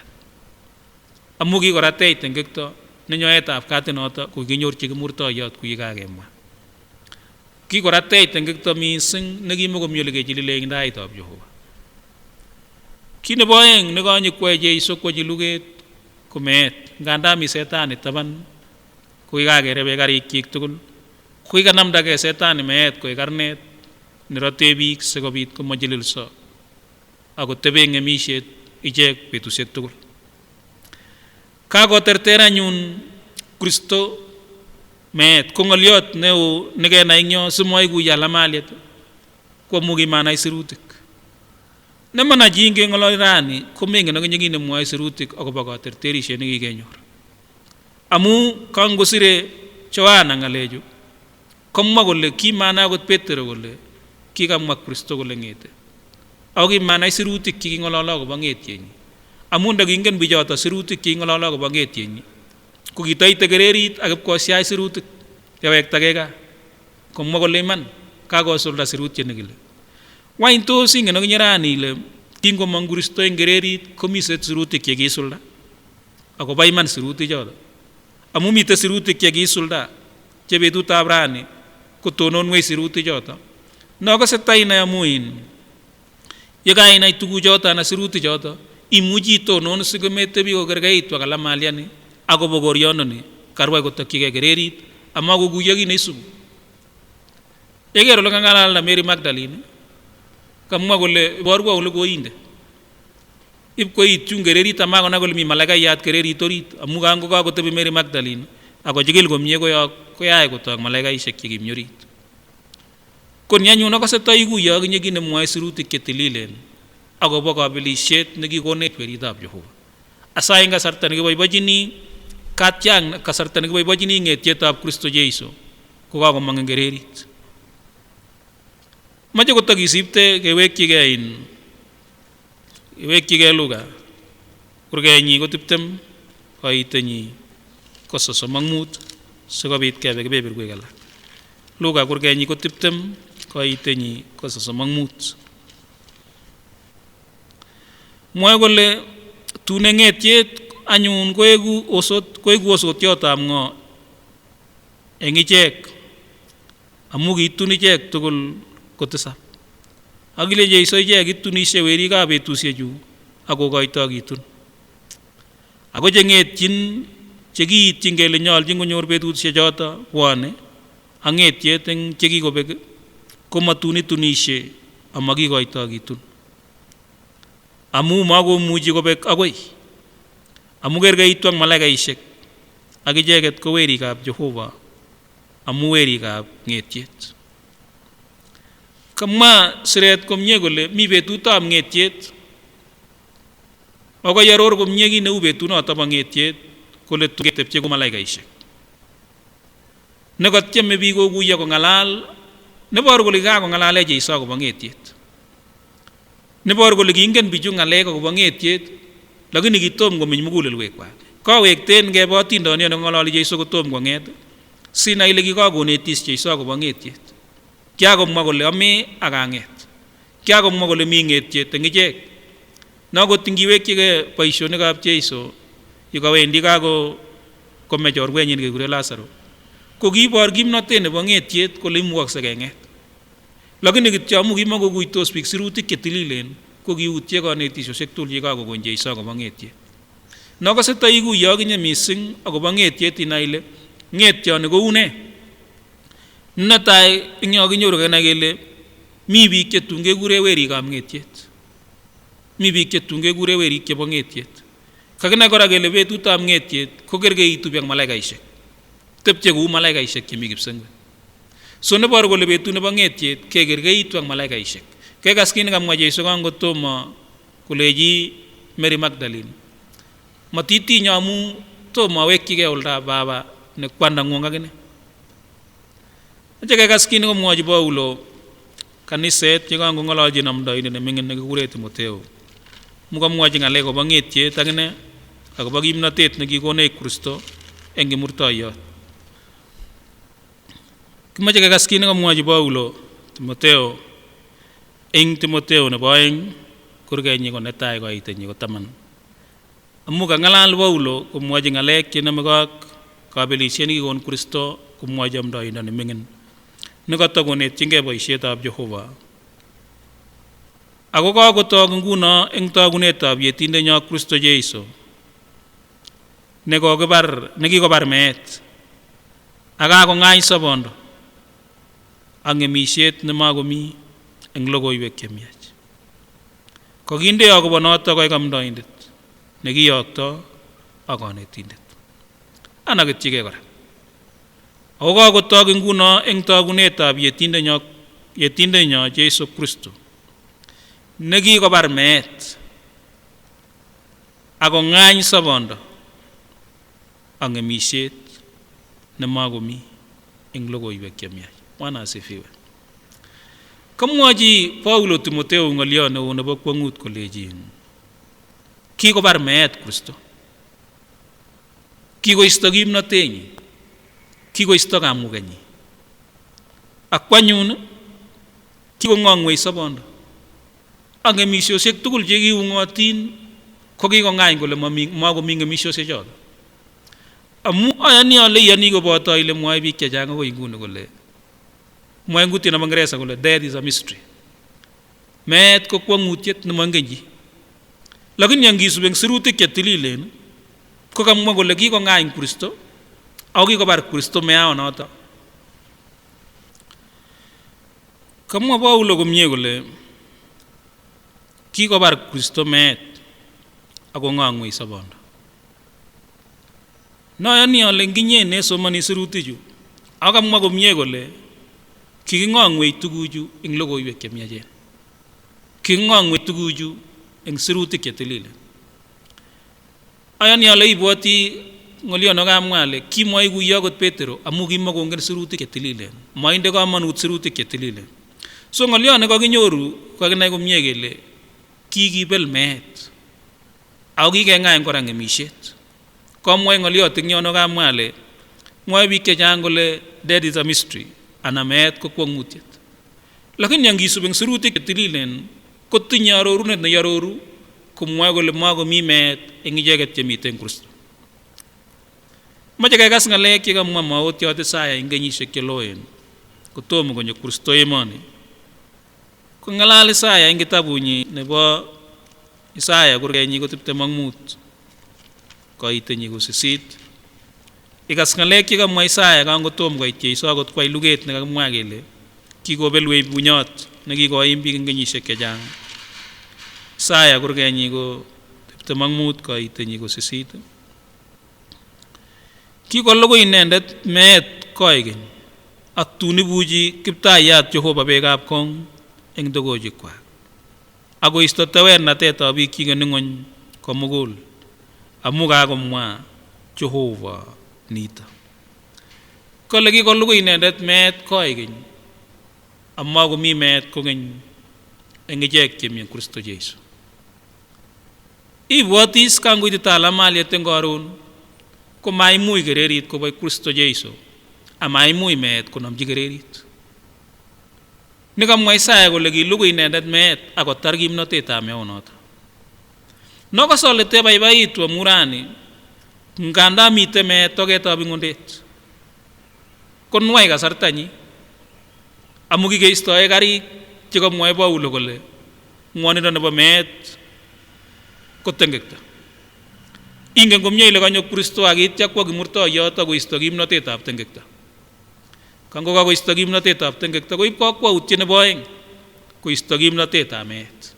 A mugi ko ra tei tengek to, ne nyo e tap ka te nota, ko ki nyor chik mur to yot ko ki ka ke ma. Ki ko ra tei tengek to mi sing, ne ki mo ko mi ole ke jili le ing dai to ab Jehova. Ki ne boeng, ne ko nyi kwe Jeiso ko jilu ke, ko met, nganda mi setan e taban, ko ki ka ke rebe kari kik tukul, ko ki ka nam da ke setan e met, ko ki karnet, ne ra te bik, se ko bit, ko mo jilil so. Ako tebeng e miset, ijek betu se tukul. Kako tertera nyun Kristo, met, ko ngoliot ne u, ne ke na ingyo, sumoi ku ya Lamaliet, ko mugi ma nai sirutik. Ne mana jingke ngoloi rani, ko menge no ke nyingi ne muai sirutik, ako bako terteri se ne ki ke nyor. Amu kang ko sire Joana ngaleju. Ko ma ko le ki mana ko Petero ko le ki ka ma Kristo ko le ngete. Au ki mana sirutik ki ngololo ko banget yenyi. Amu nda ki ngen bijota sirutik ki ngololo ko banget yenyi. Ko ki tai te kererit ak ko siai sirutik. Ya wek ta ke ka. Ko ma ko le man ka ko sulda sirutik ne ki le. Wain to sing no ki nyerani le. King ko mang Kristo eng kererit ko mi set sirutik ki sulda. Ako bai man siruti jota. Amu mi te siruti kia ki sulda. Ke betu tabrani. Ko tonon we siruti jota. No ka se tai na amuin. Ye ka ina i tuku jota na siruti jota. I muji tonon si ko mete bi ko kerga itu aka Lamaliani. Ako bogoriononi. Karwa ko taki ke kererit. Ama ko guyagi na isu. Ye kero lo ka ngalala Mary Magdalene. Ka mua ko le borua ko le ko inde. Ipwe itiu ngkererit, a mako nako le mi malaika iat kererit orit, amu ngangoko a kotobe Mary Magdalene, a kojekil ko mie ko ia, ko ia ae kotoak malaikaisiek e ki miorit. Ko nianyu na kaseta iku ia kinye kine mua e sirutik ke tililen, a ko bwa kabelisiet ne ki kone kwerit ab Jehova. A saing kasarta ne ki bwa ibajini, katiang kasarta ne ki bwa ibajini ngetiet ab Kristo Jesu, ko ka ko mangkererit. Maje ko tagi sipte ke wekki ke in, wekki ke Luka. Kurke nyi ko tiptem, ko ite nyi ko soso mangmut, se ko bit ke bek bebir kwe kala. Luka kurke nyi ko tiptem, ko ite nyi ko soso mangmut. Moe ko le tune ngetiet anyun ko egu osot, ko egu osot iot am ngo. Eng ijek. Amu ki itun ijek tukul ko tesap. Aki le Jesu ijek itun ise weri ka betu seju, a ko koito aki itun. A ko je ngetiet, je ki iting ke le nyol jing ko nyor betu seju ata, wane, a ngetiet eng je ki ko bek, ko matun itun ise, a ma ki koito aki itun. Amu ma ko muji ko bek akoi. Amu kerge ituang malaikaisiek. Aki jeket ko weri kab Jehova. Amu weri kab ngetiet. Kama siret ko mie ko le mi betu tam ngetiet. Oka yaror ko mie kine u betu no taba ngetiet. Ko le tu ngetep je ko malaikaisiek. Ne ko tia me bi ko kuya ko ngalal, ne bor ko le ka ko ngalal e Jesu ko bangetiet. Ne bor ko le kingen biju ngale ko bangetiet, lagi ni kitom ko min mugul el wek wa. Ko wek ten ke bo tin do ne ngalal Jesu ko tom ko nget. Sina ile ki ko ko netis Jesu ko bangetiet. Kia ko ma ko le ame a ka nget. Kia ko ma ko le mi ngetiet, te ngijek. Na ko tingi wek ke paisio ne kab Jesu. Io ka wendi ka ko, ko me jor wenyin ke kure Lasaro. Ko ki bor kim na tene bangetiet, ko le muak sa ke nget. Lagi ni ki tia mu ki ma ko kuitos pik sirutik ke tililen. Ko ki utie ko netis o sektul ye ka ko kon Jesu ko bangetiet. Na ko se ta igu ya ki nye mising, a ko bangetiet ina ile. Ngetiet ne ko une. Na tai inyo ki nyoru ke na ke le. Mi bi ke tunge kure weri kam ngetiet. Mi bi ke tunge kure weri ke bangetiet. Ka ke na ko ra ke le betu tam ngetiet, ko kerge itu biang malaikaisiek. Tep je ku malaikaisiek ke mi kip sengwe. So ne bor ko le betu ne bangetiet, ke kerge ituang malaikaisiek. Ke kaskin kam nga Jesu kang ko Toma, ko le ji Mary Magdalene. Matiti nyamu Toma wek ki ke olda baba, ne kwanda ngonga kene. Aja ke kaskin ko muaji Paulo, kaniset, je kang ko ngalaji nam dai ne mingen ne kure Timoteo. Mu ka muaji ngale ko bangetiet, tangene, a ko bagi mna tet ne ki kone Kristo, engi murta ya. Ki maja ke kaskin ko muaji Paulo, Timoteo, eng Timoteo ne baeng, kurke nyi ko netai ko aite nyi ko taman. Amu ka ngalal Paulo, ko muaji ngale ke na me kak, ka beli seni kon Kristo, ko muaji am dai na ne mingen. Ne ka ta ko ne tinge ba isiet ab Jehova. A ko ka ko ta ko nguna, eng ta ko ne ta bi e tinde nya Kristo Jesu. Ne ko ke bar, ne ki ko bar met. A ka ko ngai sabondo. Ange misiet ne ma ko mi, eng loko iwe ke miaj. Ko kinde a ko bono ta ko e kam doindet. Ne ki a ta, a ko ne tindet. Ana ke tike kora. A ko ka ko ta ko nguna, eng ta ko ne ta bi e tinde nya, e tinde nya Jesu Kristo. Ne ki ko bar met. A ko ngai sabondo. Ange misiet, ne ma ko mi, eng loko iwe ke miaj. Wana se fiwe. Ka muaji Paulo Timoteo ngaliane o ne ba kwangut ko lejin. Ki ko bar met Kristo. Ki ko isto ki mna tenyi. Ki ko isto ka mu kenyi. A kwanyun, ki ko ngong we sabondo. Ange misio sek tukul je ki ungo atin, ko ki ko ngai ko le ma mi, ma ko mi nge misio se jol. Amu, a yani a le yani ko bota ile muai bi ke janga ko ingune ko le. Muai nguti na mangresa ko le, that is a mystery. Met ko ko ngutiet na mangenji. Lakin yang gisu beng seru te ke tililen. Ko kam ma ko le ki ko ngai Kristo. Au ki ko bar Kristo me au na ta. Ka mua Paulo ko mie ko le, ki ko bar Kristo met, a kongong'uei sabonda. Nai aoni ale nginye ne somani sirutichu, a kamwa komie kole, kikingong'uei tukuchu eng logoiwek ke miachen. Kikingong'uei tukuchu eng sirutik ke tililen. Ai aoni ale ibuati ngolion a kamwa ale, kimwa ikuya kot Petero, amu kimwa kongeni sirutik ke tililen. Mwainde kamanut sirutik ke tililen. So ngolion a kakinyoru, kakinai komie kele, kikibel meet. Au kikenga eng korang e misiet. Kamwa ngoliot eng ion a kamwa ale, ngoi bike jangole, that is a mystery. Ana meet ko kuangutiet. Lakin yang gisubeng sirutik ke tililen, kotinye arorunet na iaroru, kumwa kole mwa komi meet, eng ijeket ke miten Kristo. Maja kekas ngalek ke kamwa mwaot iote Isaya eng kenyisek ke loen. Kotom konye Kristo e mani. Ko ngalal Isaya eng kitabu nyi nebo Isaya kurkenyi ko teptemangmut. Ko itenyi ko sisit. Ikas ngalek ke kamwa Isaya kang kotom ko ite iso kot kwai luket ne kamwa kele. Kiko belwei bunyot ne kiko imbi eng kenyisek ke jang. Isaya kurkenyi ko teptemangmut ko itenyi ko sisit. Kiko lugui nendet meet koigin. At tuni buji kipta iat Jehova bekap kong eng dogoji kwak. Ago isto tewen na teta abi kiko ningony ko mugul. Amu ka ko mwa Jehova nita. Kole kiko lugui nendet meet koigin. Amma ko mi meet kongin eng ijek ke mi eng Kristo Jesu. Ibuatis kanggo iti ta lamali e tenggarun, ko maimui kererit ko bai Kristo Jesu, a maimui meet ko namji kererit. Ni kam ngai sae ko legi lugui nendet meet, a ko targim no te ta meonot. No ko sole te baibai tua murani, ngkanda mi te meet toke ta bingundet. Ko nuai ka sartanyi. Amu ki ke isto e kari, cika muai Paulo kole. Nguani rana ba meet, ko tengkekta. Ingke ko miai le kanyo Kristo aki tia kua ki murto io ta ko isto ki mno te ta tengkekta. Kanggo ka ko isto ki mno te ta tengkekta, ko ipko kua uti ne boeng, ko isto ki mno te ta meet.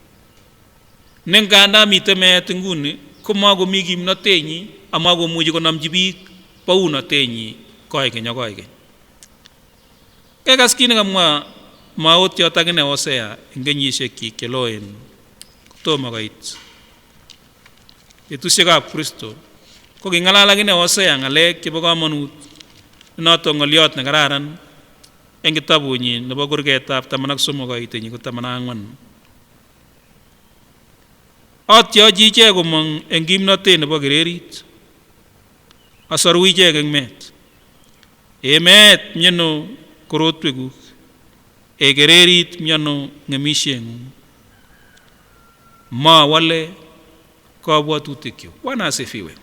Nengkanda mi te meet nguni, ko mago mi ki mno tenyi, a mago muji ko namji bik, pauna tenyi, koike nyo koike. Ke kas kini ka mua, maot io takine Osea, ngke nyi seki ke loen, ko toma kait. Itu seka Kristo. Ko ki ngalala kine Osea, ngalek ke boka manut, no to ngaliot na kararan, eng kitabu nyi, na bokur ke tap, tamanak somo kait, nyi ko tamanak man. Ot io jije ko mang eng ki mno te na ba kererit. A saru ije keng meet. E meet miano korot wegu. E kererit miano ngemisieng. Ma wale ka bua tutikio. Wana se fiwe.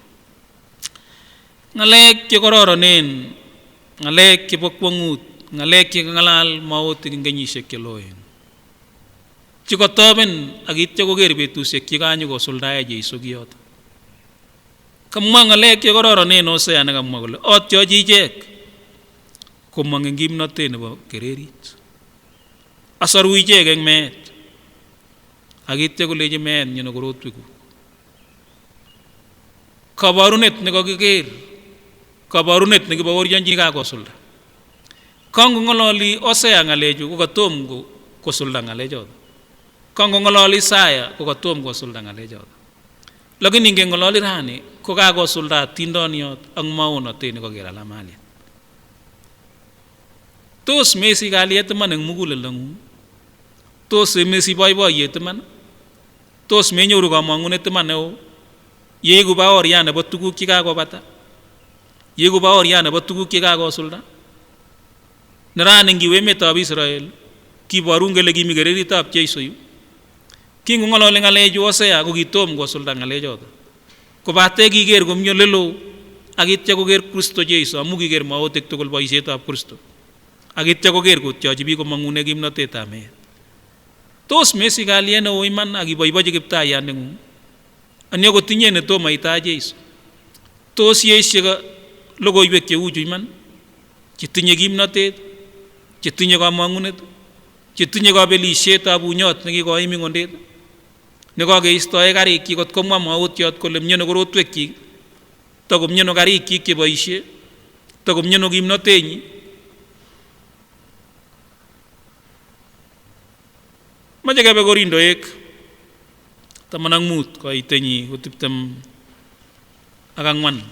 Ngalek ke kororo nen, ngalek ke bokuangut, ngalek ke ngalal maot ke ngenyi se ke loen. Ciko toben, aki tia ko ger betu se ki kanyu ko soldae je iso giot. Kamua ngalek ke kororo nen Osea na kamua kole. Ot io jijek. Ko mang eng ki mno te na ba kererit. A saru ije keng meet. Aki tia ko leje meet, nyo no korot wegu. Kabarunet ne ko keker. Kabarunet ne ki ba orian ji ka ko solda. Kanggo ngololi Osea ngaleju, ko katom ko, ko solda ngalejo. Kanggo ngololi Isaya, ko katom ko solda ngalejo. Lakin ingke ngololi rani, ko ka ko solda tindon iot, ang mauna te ne ko kera lamali. Tos mesi kali e teman eng mugul e langu. Tos mesi boi boi e teman. Tos menyoru ka mangun e teman e o. Ye ku ba orian e ba tuku ki ka ko bata. Ye ku ba orian e ba tuku ki ka ko solda. Nara neng ki we me tab Israel. Ki ba rung ke legi mi kererit tab Jesu yu. Ki ngu ngalo le ngaleju Osea, ko ki tom ko solda ngalejo ta. Ko ba te ki ger ko mio lelo. Aki tia ko ger Kristo Jesu, amu ki ger maot ek tokol ba ise tab Kristo. Aki tia ko ger ko tia jibi ko mangune ki mno te ta meet. Tos mesi kali e na o iman, aki ba iba je kepta ia nengu. Anio ko tinye ne toma ita Jesu. Tos ye ise ka logo ibe ke uju iman. Je tinye ki mno te, je tinye ka mangunet, je tinye ka beli ise ta bunyot, ne ki ko imi ngondet. Ne kageistoe karikyik, kot ko mwa mwa otiot kole miano korotuekyik, ta ko miano karikyik ke boisie, ta ko miano kimnatenyi. Maja Kebe Korindo ek, taman ak mut, kaitenyi ko tibtem ak angwan.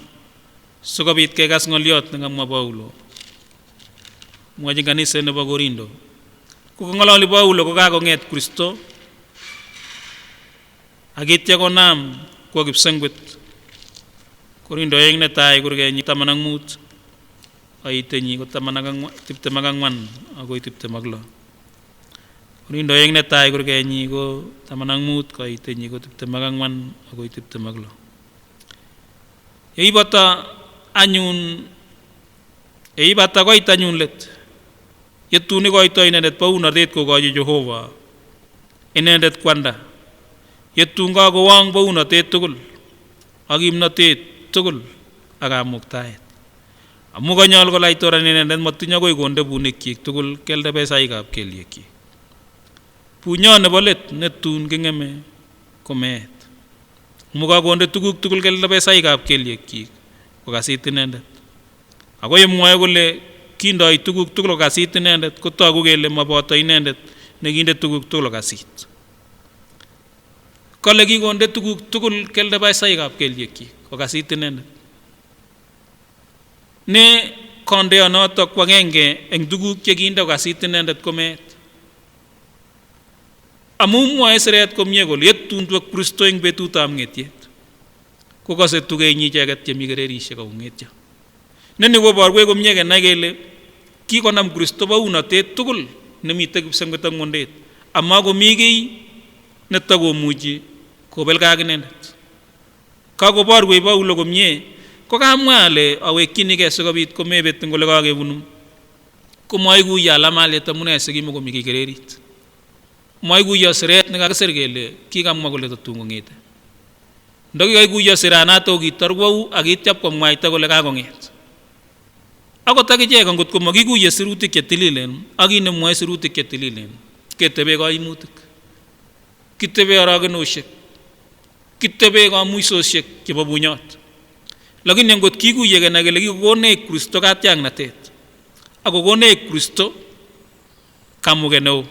Sokobit ke kas ngoliot ne kamwa Paulo. Mwa jing kanisa ne ba Korindo. Ko kangalali Paulo ko kakonget Kristo. Aki tia ko nam ko aki psengwet. Korindo eng ne tai kurgenyi taman ak mut. Kaitenyi ko taman ak angwan, tibtem ak angwan, ako i tibtem ak lo. Korindo eng ne tai kurgenyi ko taman ak mut, kaitenyi ko tibtem ak angwan, ako i tibtem ak lo. E ibata anyun, e ibata koita anyun let. E tuni koita inendet pauna det ko kaji Jehova. Inendet kwanda. E tungga ko wang pauna det tukul. Aki mna det tukul. Aka muktaet. Amu kanyal ko laitoran inendet matunya ko ikonde bunekyik tukul kelde pesai kap kelyekyik. Punya ne bolet ne tun kengeme ko met. Muka konde tukuk tukul kelde pesai kap kelyekyik ko kasit inendet. Ako e mwa e kole kinda i tukuk tukul ko kasit inendet, ko taku kele mwa bota inendet, ne kinde tukuk tukul ko kasit. Kole ki konde tukuk tukul kelde pesai kap kelyekyik ko kasit inendet. Ne konde ano to kwa ngenge eng tukuk ke kinde ko kasit inendet ko met. Amu mwa e seret ko mie kole, e tun tuak Kristo eng betutam ngetiet. Ko kase tuke inyi jaket ke mi kereri se ka ungetia. Neni ko bar we ko mie ke na kele, ki ko nam Kristo pauna det tukul, ne mi teki psengwet ak ngondet. Ama ko mi kei, ne ta ko muji, ko belka kinendet. Ka ko bar we Paulo ko mie, ko kamwale, awe kini ke sokobit ko mebet ngole ka ke bunum. Ko mwa ikuya lamale ta mune seki mo ko mi kei kererit. Mwa ikuya seret ne ka keser kele, ki kamwa kole ta tungo ngete. Ndoki ka ikuya sera na to ki tarwau, aki tiap ko mwa ita kole ka ko nget. Ako taki je ka ngot ko mwa ki ikuya serutik ke tililen, aki ne mwa serutik ke tililen. Ke tebe ka imutik. Ki tebe ara ke nosek. Ki tebe ka muiso sek, ke babunyot. Lakin yang ngot ki ikuya ke na kele ki kone Kristo ka tiang na tet. Ako kone Kristo, kamu ke no.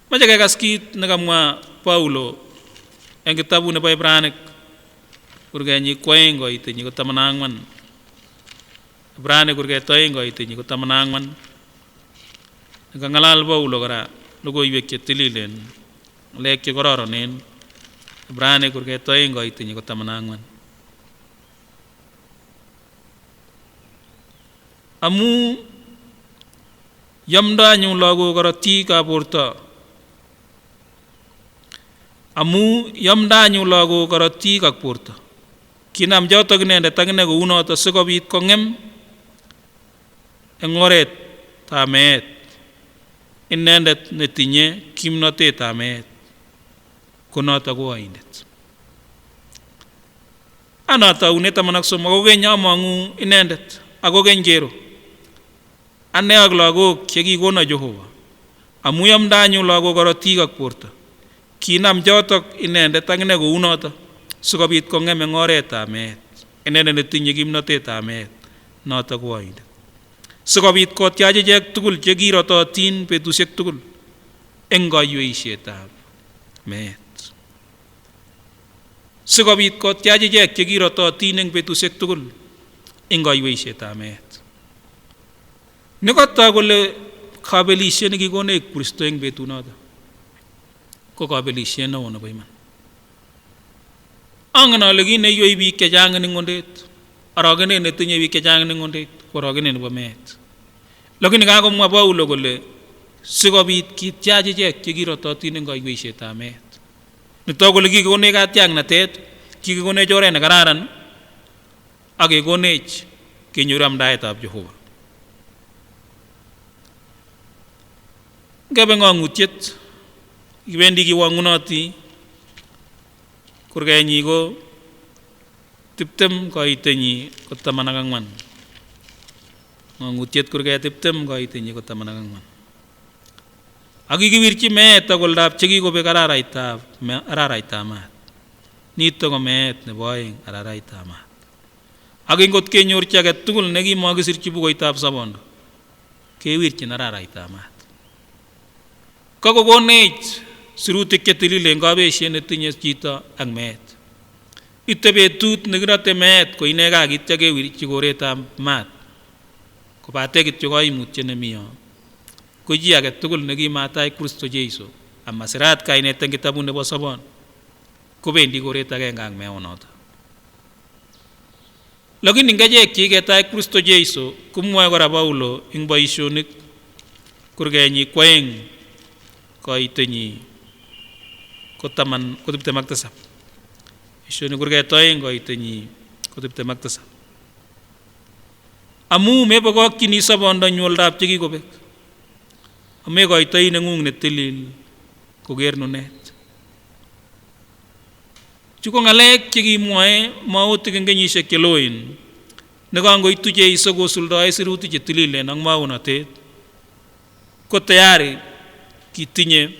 Maja ke kaskit ne kamwa Paulo, eng kitabu ne ba Ebranek, kurgenyi ko eng kaitenyi ko taman angwan. Ebranek kurge to eng kaitenyi ko taman angwan. Ne kangalal Paulo kara, loko iwek ke tililen. Lek ke kororo nen. Ebranek kurge to eng kaitenyi ko taman angwan. Amu yamda nyu lagu karati ka porta. Amu yamda nyu lagu karati ka porta. Kinam jao tagine de tagine ko uno ta sokobit ko ngem. Engoret ta met. Inendet ne tinye kimnote ta met. Ko nota ko aindet. Anata une taman ak som, ako kenya amangu inendet, ako kengero. Ane ak lago ke ki kona Jehova. Amu yamda nyu lago karati ka porta. Kinam jao tak inendet tagine ko unota. Sokobit ko ngem engoret ta met. Inendet ne tinye kimnote ta met. Nota ko aindet. Sokobit ko tiaje jek tukul, jek ira ta tin petusek tukul. Engga yue ise ta met. Sokobit ko tiaje jek jek ira ta tin eng petusek tukul. Engga yue ise ta met. Ne kata kole kabelisian ki kone Kristo eng betunata. Ko kabelisian na ono baiman. Angana lagi ne yue ibi kejang ni ngondet. Aragene ne tinye ibi kejang ni ngondet. Ko aragene ne ba met. Lakin ka ko mwa Paulo kole. Sokobit ki tiaje jek jek ira ta tin engga yue ise ta met. Ni to kole ki kone ka tiang na tet, ki kone jore na kararan, ake kone ke nyuram daet ab Jehova. Gabe ngangutiet, ibendi ki wangunati, kurgenyi ko, tibtem kaitenyi ko taman ak angwan. Ngangutiet kurge tibtem kaitenyi ko taman ak angwan. Aki kiwirci meet aki oldab tekikobek ara araita, me-, ara araita maat. Nitogo meet ne boeng ara araita maat. Aki ngkot kenyorci aki tungul ne ki moakisirci bukoita ab sabondo, kewirci n ara araita maat. Kakogo nei, sirutik ke tilile ngka be siene tinye cita ang meet. Ite betut ne kira te meet, ko ine kaki tia kewirci ko reta maat. Ko bate ki tio ko imut tiene mio. Ko jia ke tungul ne ki matai Kristo Jesu. Ama sirat kaine tengki tabun ne bo sabon. Ko bendi ko reta ke ngang me onota. Lagi ninga je ki ke tai Kristo Jesu, kumua ko ra Paulo, ing baisionik, kurgenyi kueng, ko itenyi, ko taman, ko tibte magtasap. Isionik kurge toeng, ko itenyi, ko tibte magtasap. Amu me boko kini sabon da nyuol dap tekikobek. Ame ko itenyi ne ngung ne tilil, ko ger nunet. Tiko ngalek tiki muae, mau tiki ngenyi se keloin. Neka ngoi tuje iso go sulda e siru tuje tilile nang mau natet. Ko teari, ki tinye.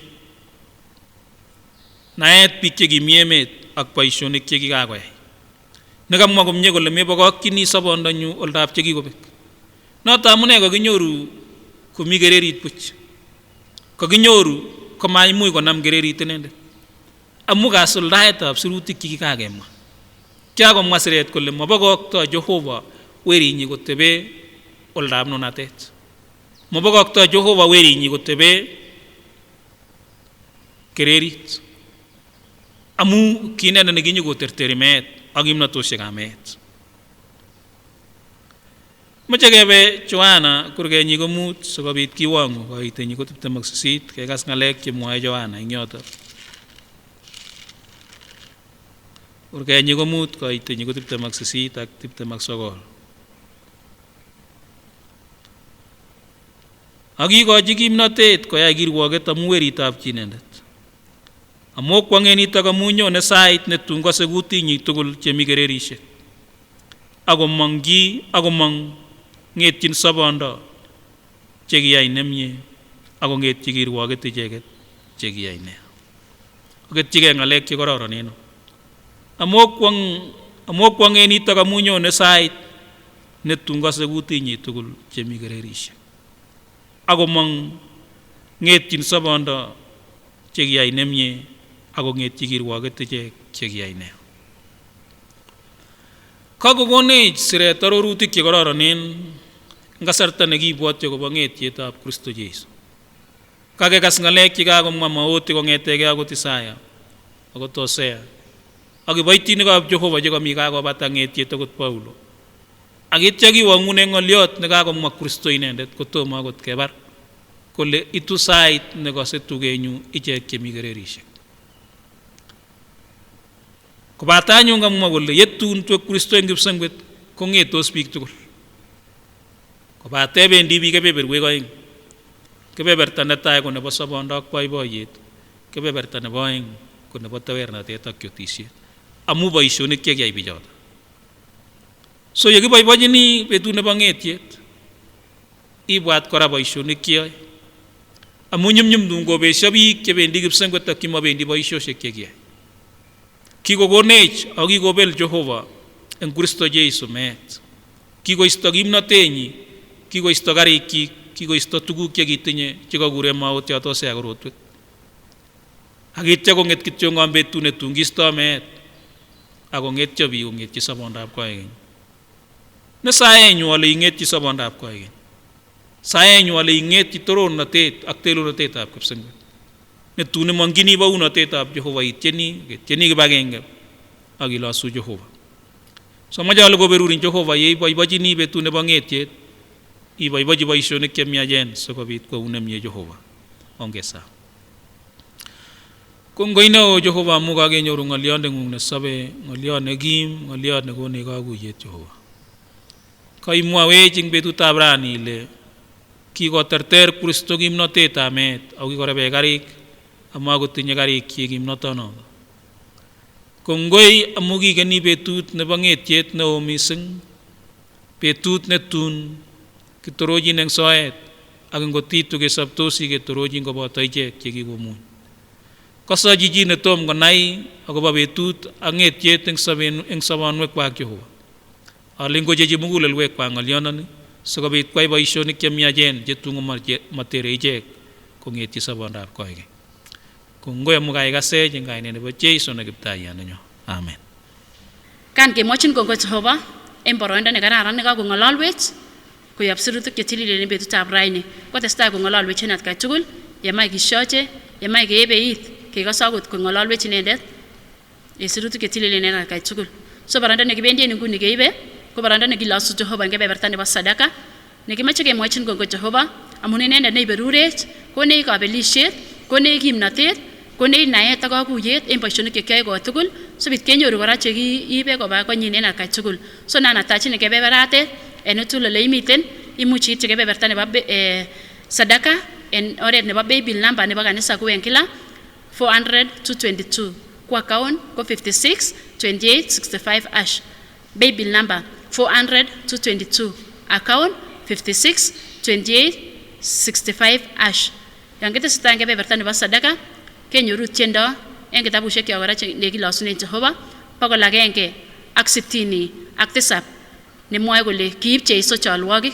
Naet pike ki miemet, ak paisioni ke ki kakoe. Neka mua ko mie ko le me boko kini sabon da nyu oldap tiki kobek. Na tamune ko kinyoru, ko mi kererit puch. Ko kinyoru, ko mai mui ko nam kererit nende. Amu ka suldaet ab siru tiki ki kake ma. Kia ko ma siret ko le ma boko okto a Jehova weri nyi ko tebe oldab no natet. Ma boko okto a Jehova weri nyi ko tebe kererit. Amu kine na nigi nyi ko terteri met, agim na tose ka met. Mace kebe Joana, kurge nyi ko mut, so kabit ki wangu, ko ite nyi ko tibte magsisit, ke kas ngalek ke muae Joana, ingiota. Kurge nyi ko mut, ko ite nyi ko tibte magsisit, ak tibte magsogol. Agi ko ajigim natet, ko ya gir waget amu weri tab kinendet. Amo kuangen ita kamunyo ne sait ne tungka seguti nyi tukul cemi kererisek. Ago manggi, ago mang ngetin sabanda. Cegi ai nemye, ago nget cegi ruaget cegi, cegi ai ne. Oget cegi ngalek cegi kororo nino. Amo kuang, amo kuangen ita kamunyo ne sait, ne tungka seguti nyi tukul cemi kererisek. Ago mang ngetin sabanda, cegi ai nemye, ago nget cegi ruaget cegi, cegi ai ne. Kago gone sire taro ruti ke kororo nen, nga sarta negi buat cegi banget cegi tab Kristo Jesu. Kage kas ngalek cegi kago mama oti ko ngete ke ago tisaya, ago tosea. Agi baiti ni kab Jehova cegi mi kago bata nget cegi tagut Paulo. Agi cegi wangu ne ngoliot ne kago ma Kristo inendet ko toma agot kebar. Ko le itu sait ne ko se tugenyu ije ke mi kererisek. Ko bata nyu nga mua ko le, yetun tu Kristo eng gibsang bet, ko nge tos bik tukul. Ko bata ben dibi ke beber we ko eng. Ke beber tanda tae ko ne basa bonda ko ai bo yet. Ke beber tanda bo eng, ko ne bata wer na te ta kio tisi. Amu ba iso ne ke ai bijota. So yagi bai bajini betu ne banget yet. I buat kora baisio ne kiai. Amu nyum nyum dungo be sabi ke bendi gibsang ko ta kima bendi baisio se ke kiai. Ki ko gonej, agi ko bel Jehova, en Kristo Jesu met. Ki ko isto gimna tenyi, ki ko isto gari ki, ki ko isto tugu ke ki tenye, ki ko gure ma oti ato se agro tu. Agi te ko nget ki tio ngam betu ne tungi isto met. Ago nget tio bi, nget ki sabon dap ko ai. Ne sae nyu ale inget ki sabon dap ko ai. Sae nyu ale inget ki toro na tet, ak telu na tet ap kepseng. Ne tu ne mangini ba una tet ap Jehova i teni, teni ke bageng. Agi la su Jehova. So maja ale go berurin Jehova, ye i ba i bajini betu ne banget yet. I ba i baji ba iso ne ke mi ajen, so ko bit ko unem ye Jehova. Ongesa. Ko ngoina o Jehova mu kage nyoru ngalian de ngung ne sabe, ngalian ne gim, ngalian ne gone kagu yet Jehova. Kai mua wejing betu tabrani le, ki ko terter Kristo gim no te tamet, au ki ko rebe garik, ama ko tinye garik ki gim no tono. Ko ngoi amu ki geni betut ne banget yet ne omiseng, betut ne tun, ki toroji neng soet, Aki ngkotito ke sabtosi ke toroji ngkoa bota ijek ke ki komun. Ko sa jiji ne tom ngkoa nai, akoba betut, a nget jet eng sabe-, eng sabanuek bwa Jehova. A lengua jeje mugul el wek bwa ngalionan, so ko beit kuai bwa isionik ke miajen, jet tungo ma-, je-, matere ijek, ko nget i saban rar koike. Ko ngkoa e mukai kase, je ngkai nene bwa Jesu ne kiptai anenio. Amen. Kan ke mochen ko ngkoa Jehova, em boro enda ne kararan ne ka ko ngalaluet, ko i absirutuk ke tilili ne betu tab raini. Ko testa ko ngalaluet chenat kai tukul, e mai ki sioche, e mai ke ebe it, ke ka sagut ko ngalaluet chenendet. E sirutu ke tilili nena kai tukul. So baranda ne ki bendi e ningku ne ki ibe, ko baranda ne ki lasu Jehova, nge beberta ne ba sadaka. Ne ki mache ke mochen ko ngkoa Jehova, amu ne nena ne iberuret, ko ne i kabelisiet, ko ne i kimnatet, ko ne i naeta ko kuiet, e mpaisio ne ke kai ko tukul, so bit ke nyoru ko rache ki ibe ko ba ko nyi nena kai tukul. So nana tachi ne ke beberate, e no tulo le imiten, i muchi che ke beberta ne ba be-, e, sadaka, en oret ne ba be bill number ne ba kanisa ku enkila, four hundred two twenty-two, ku account ku fifty-six twenty-eight sixty-five hash. Pay bill number four hundred two twenty-two, account fifty-six twenty-eight sixty-five hash. Yang kita sita yang ke beberta ne ba sadaka, ke nyoru tiendo, yang kita bushe ke agora che-, ne ki lasu ne Jehova, pa ko lage yang ke aksiptini, aktesap. Ne moai ko le, ki ib che iso chalwagi.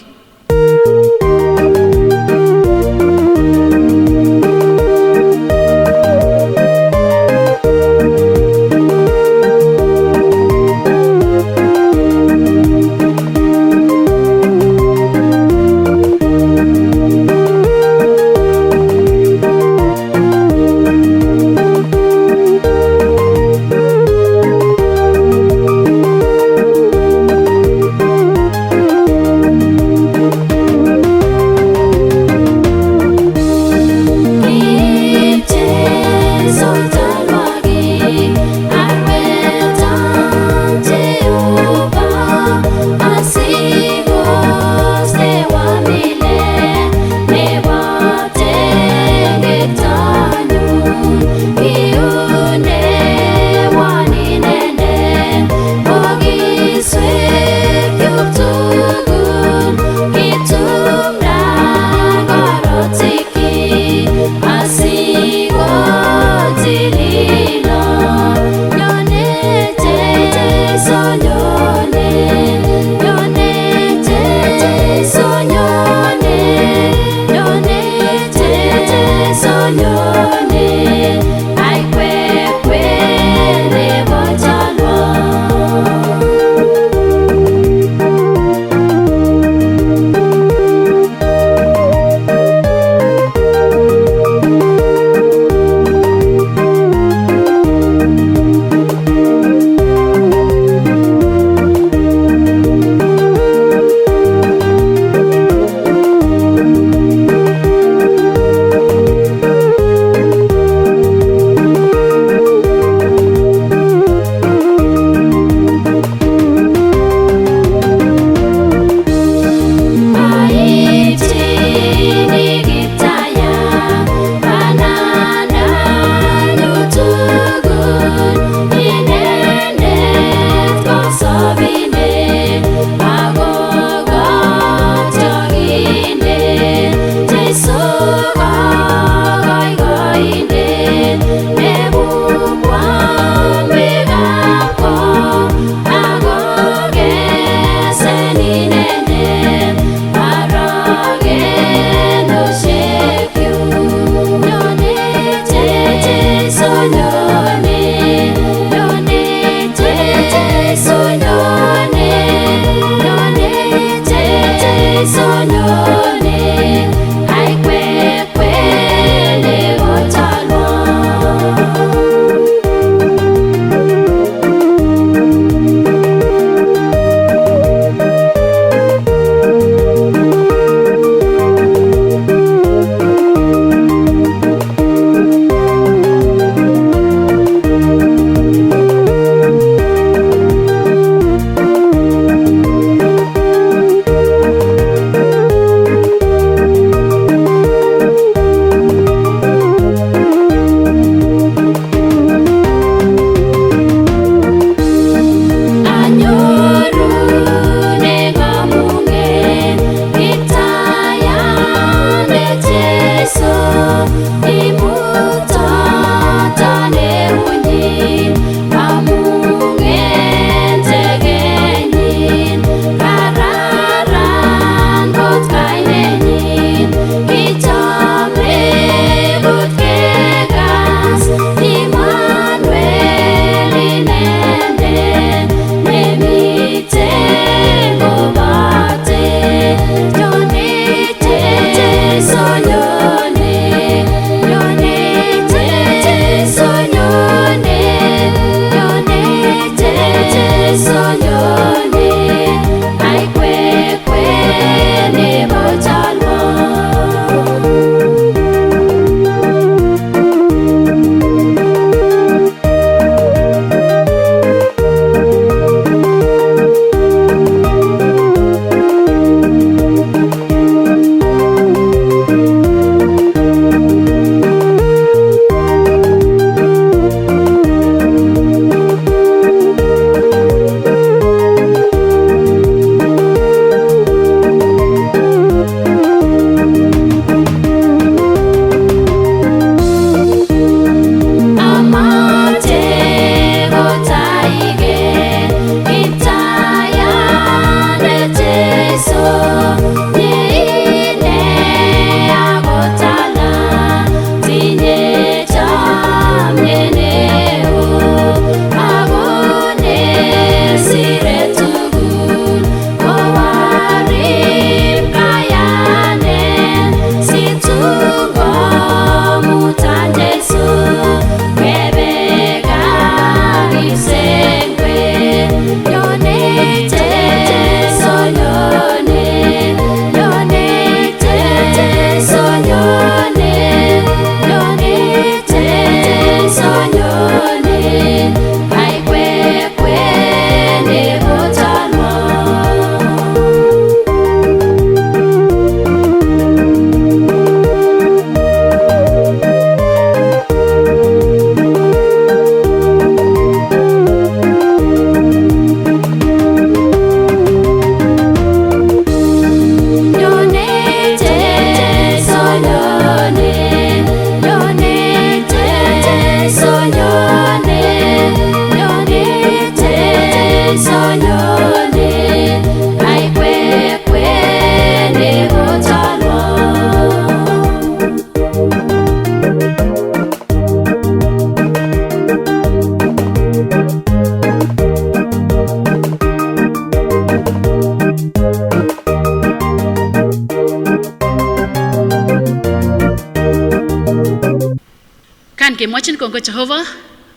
Kan kemwachin kongoi Jehova,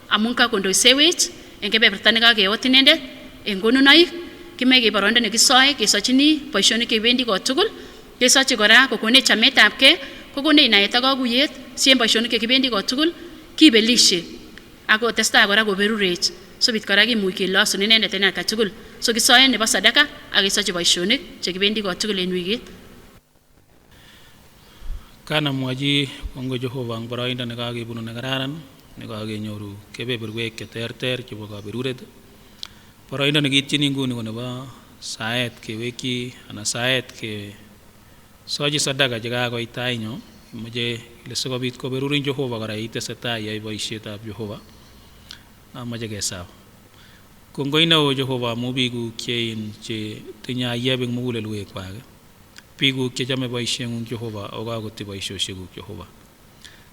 amun kakondoi sewech, eng kebeberta ni kakeoti nende, eng konunaik, kimeke borondo ni kisoe, kisochini, boisionik kebendi kotukul, kisochi kora, kokone chametab ke, kokone inaeta kakuyet, sien boisionik kebendi kotukul, kibelisie. Ako testa kora koberurech, subit kora kimui kilosu ni nende tena katukul, so kisoe ni basadaka, aki sochi boisionik, che kebendi kotukul en wikit. Kan amwachi kongoi Jehova, eng boroindo ni kakebunu ni kararan, ni kakenyoru kebeberuek keterter, kibo kaberurete. Boroindo ni kiitini nguni kone ba, saet keweki, ana saet ke sochi sadaka che kakoita inyo, moche ile sikobit koberuri Jehova kora iteseta iai boisiotab Jehova. Amwachi kesau. Kongoi nau Jehova, amu bikuk che in che tinya iabing mukul eluek wake. Bikuk che chame boisiongung Jehova, o kakote boisiosikuk Jehova.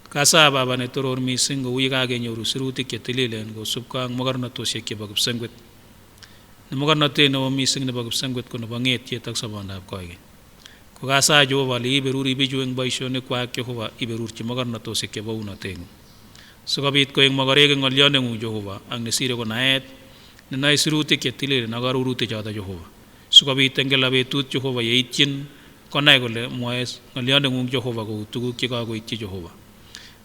Kasa Baba ni toror mising, ko ui kakenyoru sirutik ke tililen, ko subkang mokarnato sia ke bakip sengwet. Ni mokarnato no mising ni bakip sengwet ko no banget ke tak sabanda koige. Ko kasa Jehova le iberur ibijueng boisionik wake Jehova iberur che mokarnato sia ke bauna tengu. Sikobit ko eng mokareke ngolianengung Jehova, ang ni sire ko naet, ni nai sirutik ke tililen, na karurute jata Jehova. Sikobit eng ke labe tut Jehova, ia itin, ko nai ko le, moes, ngolianengung Jehova, ko utuku ke kakoiti Jehova.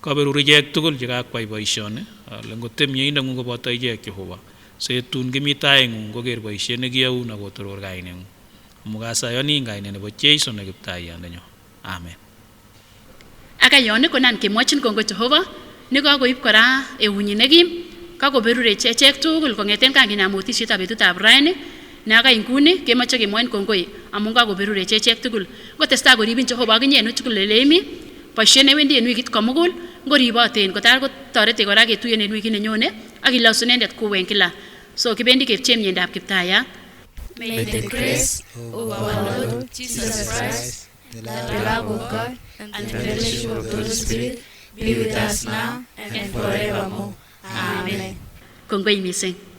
Kaberuri jek tukul je kakwai boisione, a, lengko tem ia inengung ko bata jek Jehova. Se tun ke mita engung ko ker boisione ke au na ko toror kainengung. Amu kasa ioni eng kainen ni bo Jesu na kipta ianenyo. Amen. Aka ioni ko nan kemwachin kongoi Jehova, ni kakoip kora e unyi nekim, kakoberure chechek tukul, ko ngeten kangina moti sita betutab raini, na aka ingkuni, kemwachi kemwain kongoi, amu kakoberure chechek tukul, ko testa ko ribin Jehova, aki nyenu tukul leleimi, Boisiet ne wendi en wikit komugul, ngori boten, kotar kotorete kora ke tuiyo ne en wikit ne nyone, aki lausunende at kuwen kila. So, kibendi ke chemyenda ab kiptaya. May the grace of our Lord Jesus Christ, the love of God, and the fellowship of the Holy Spirit be with us now and forevermore. Amen. Kongoi miseng.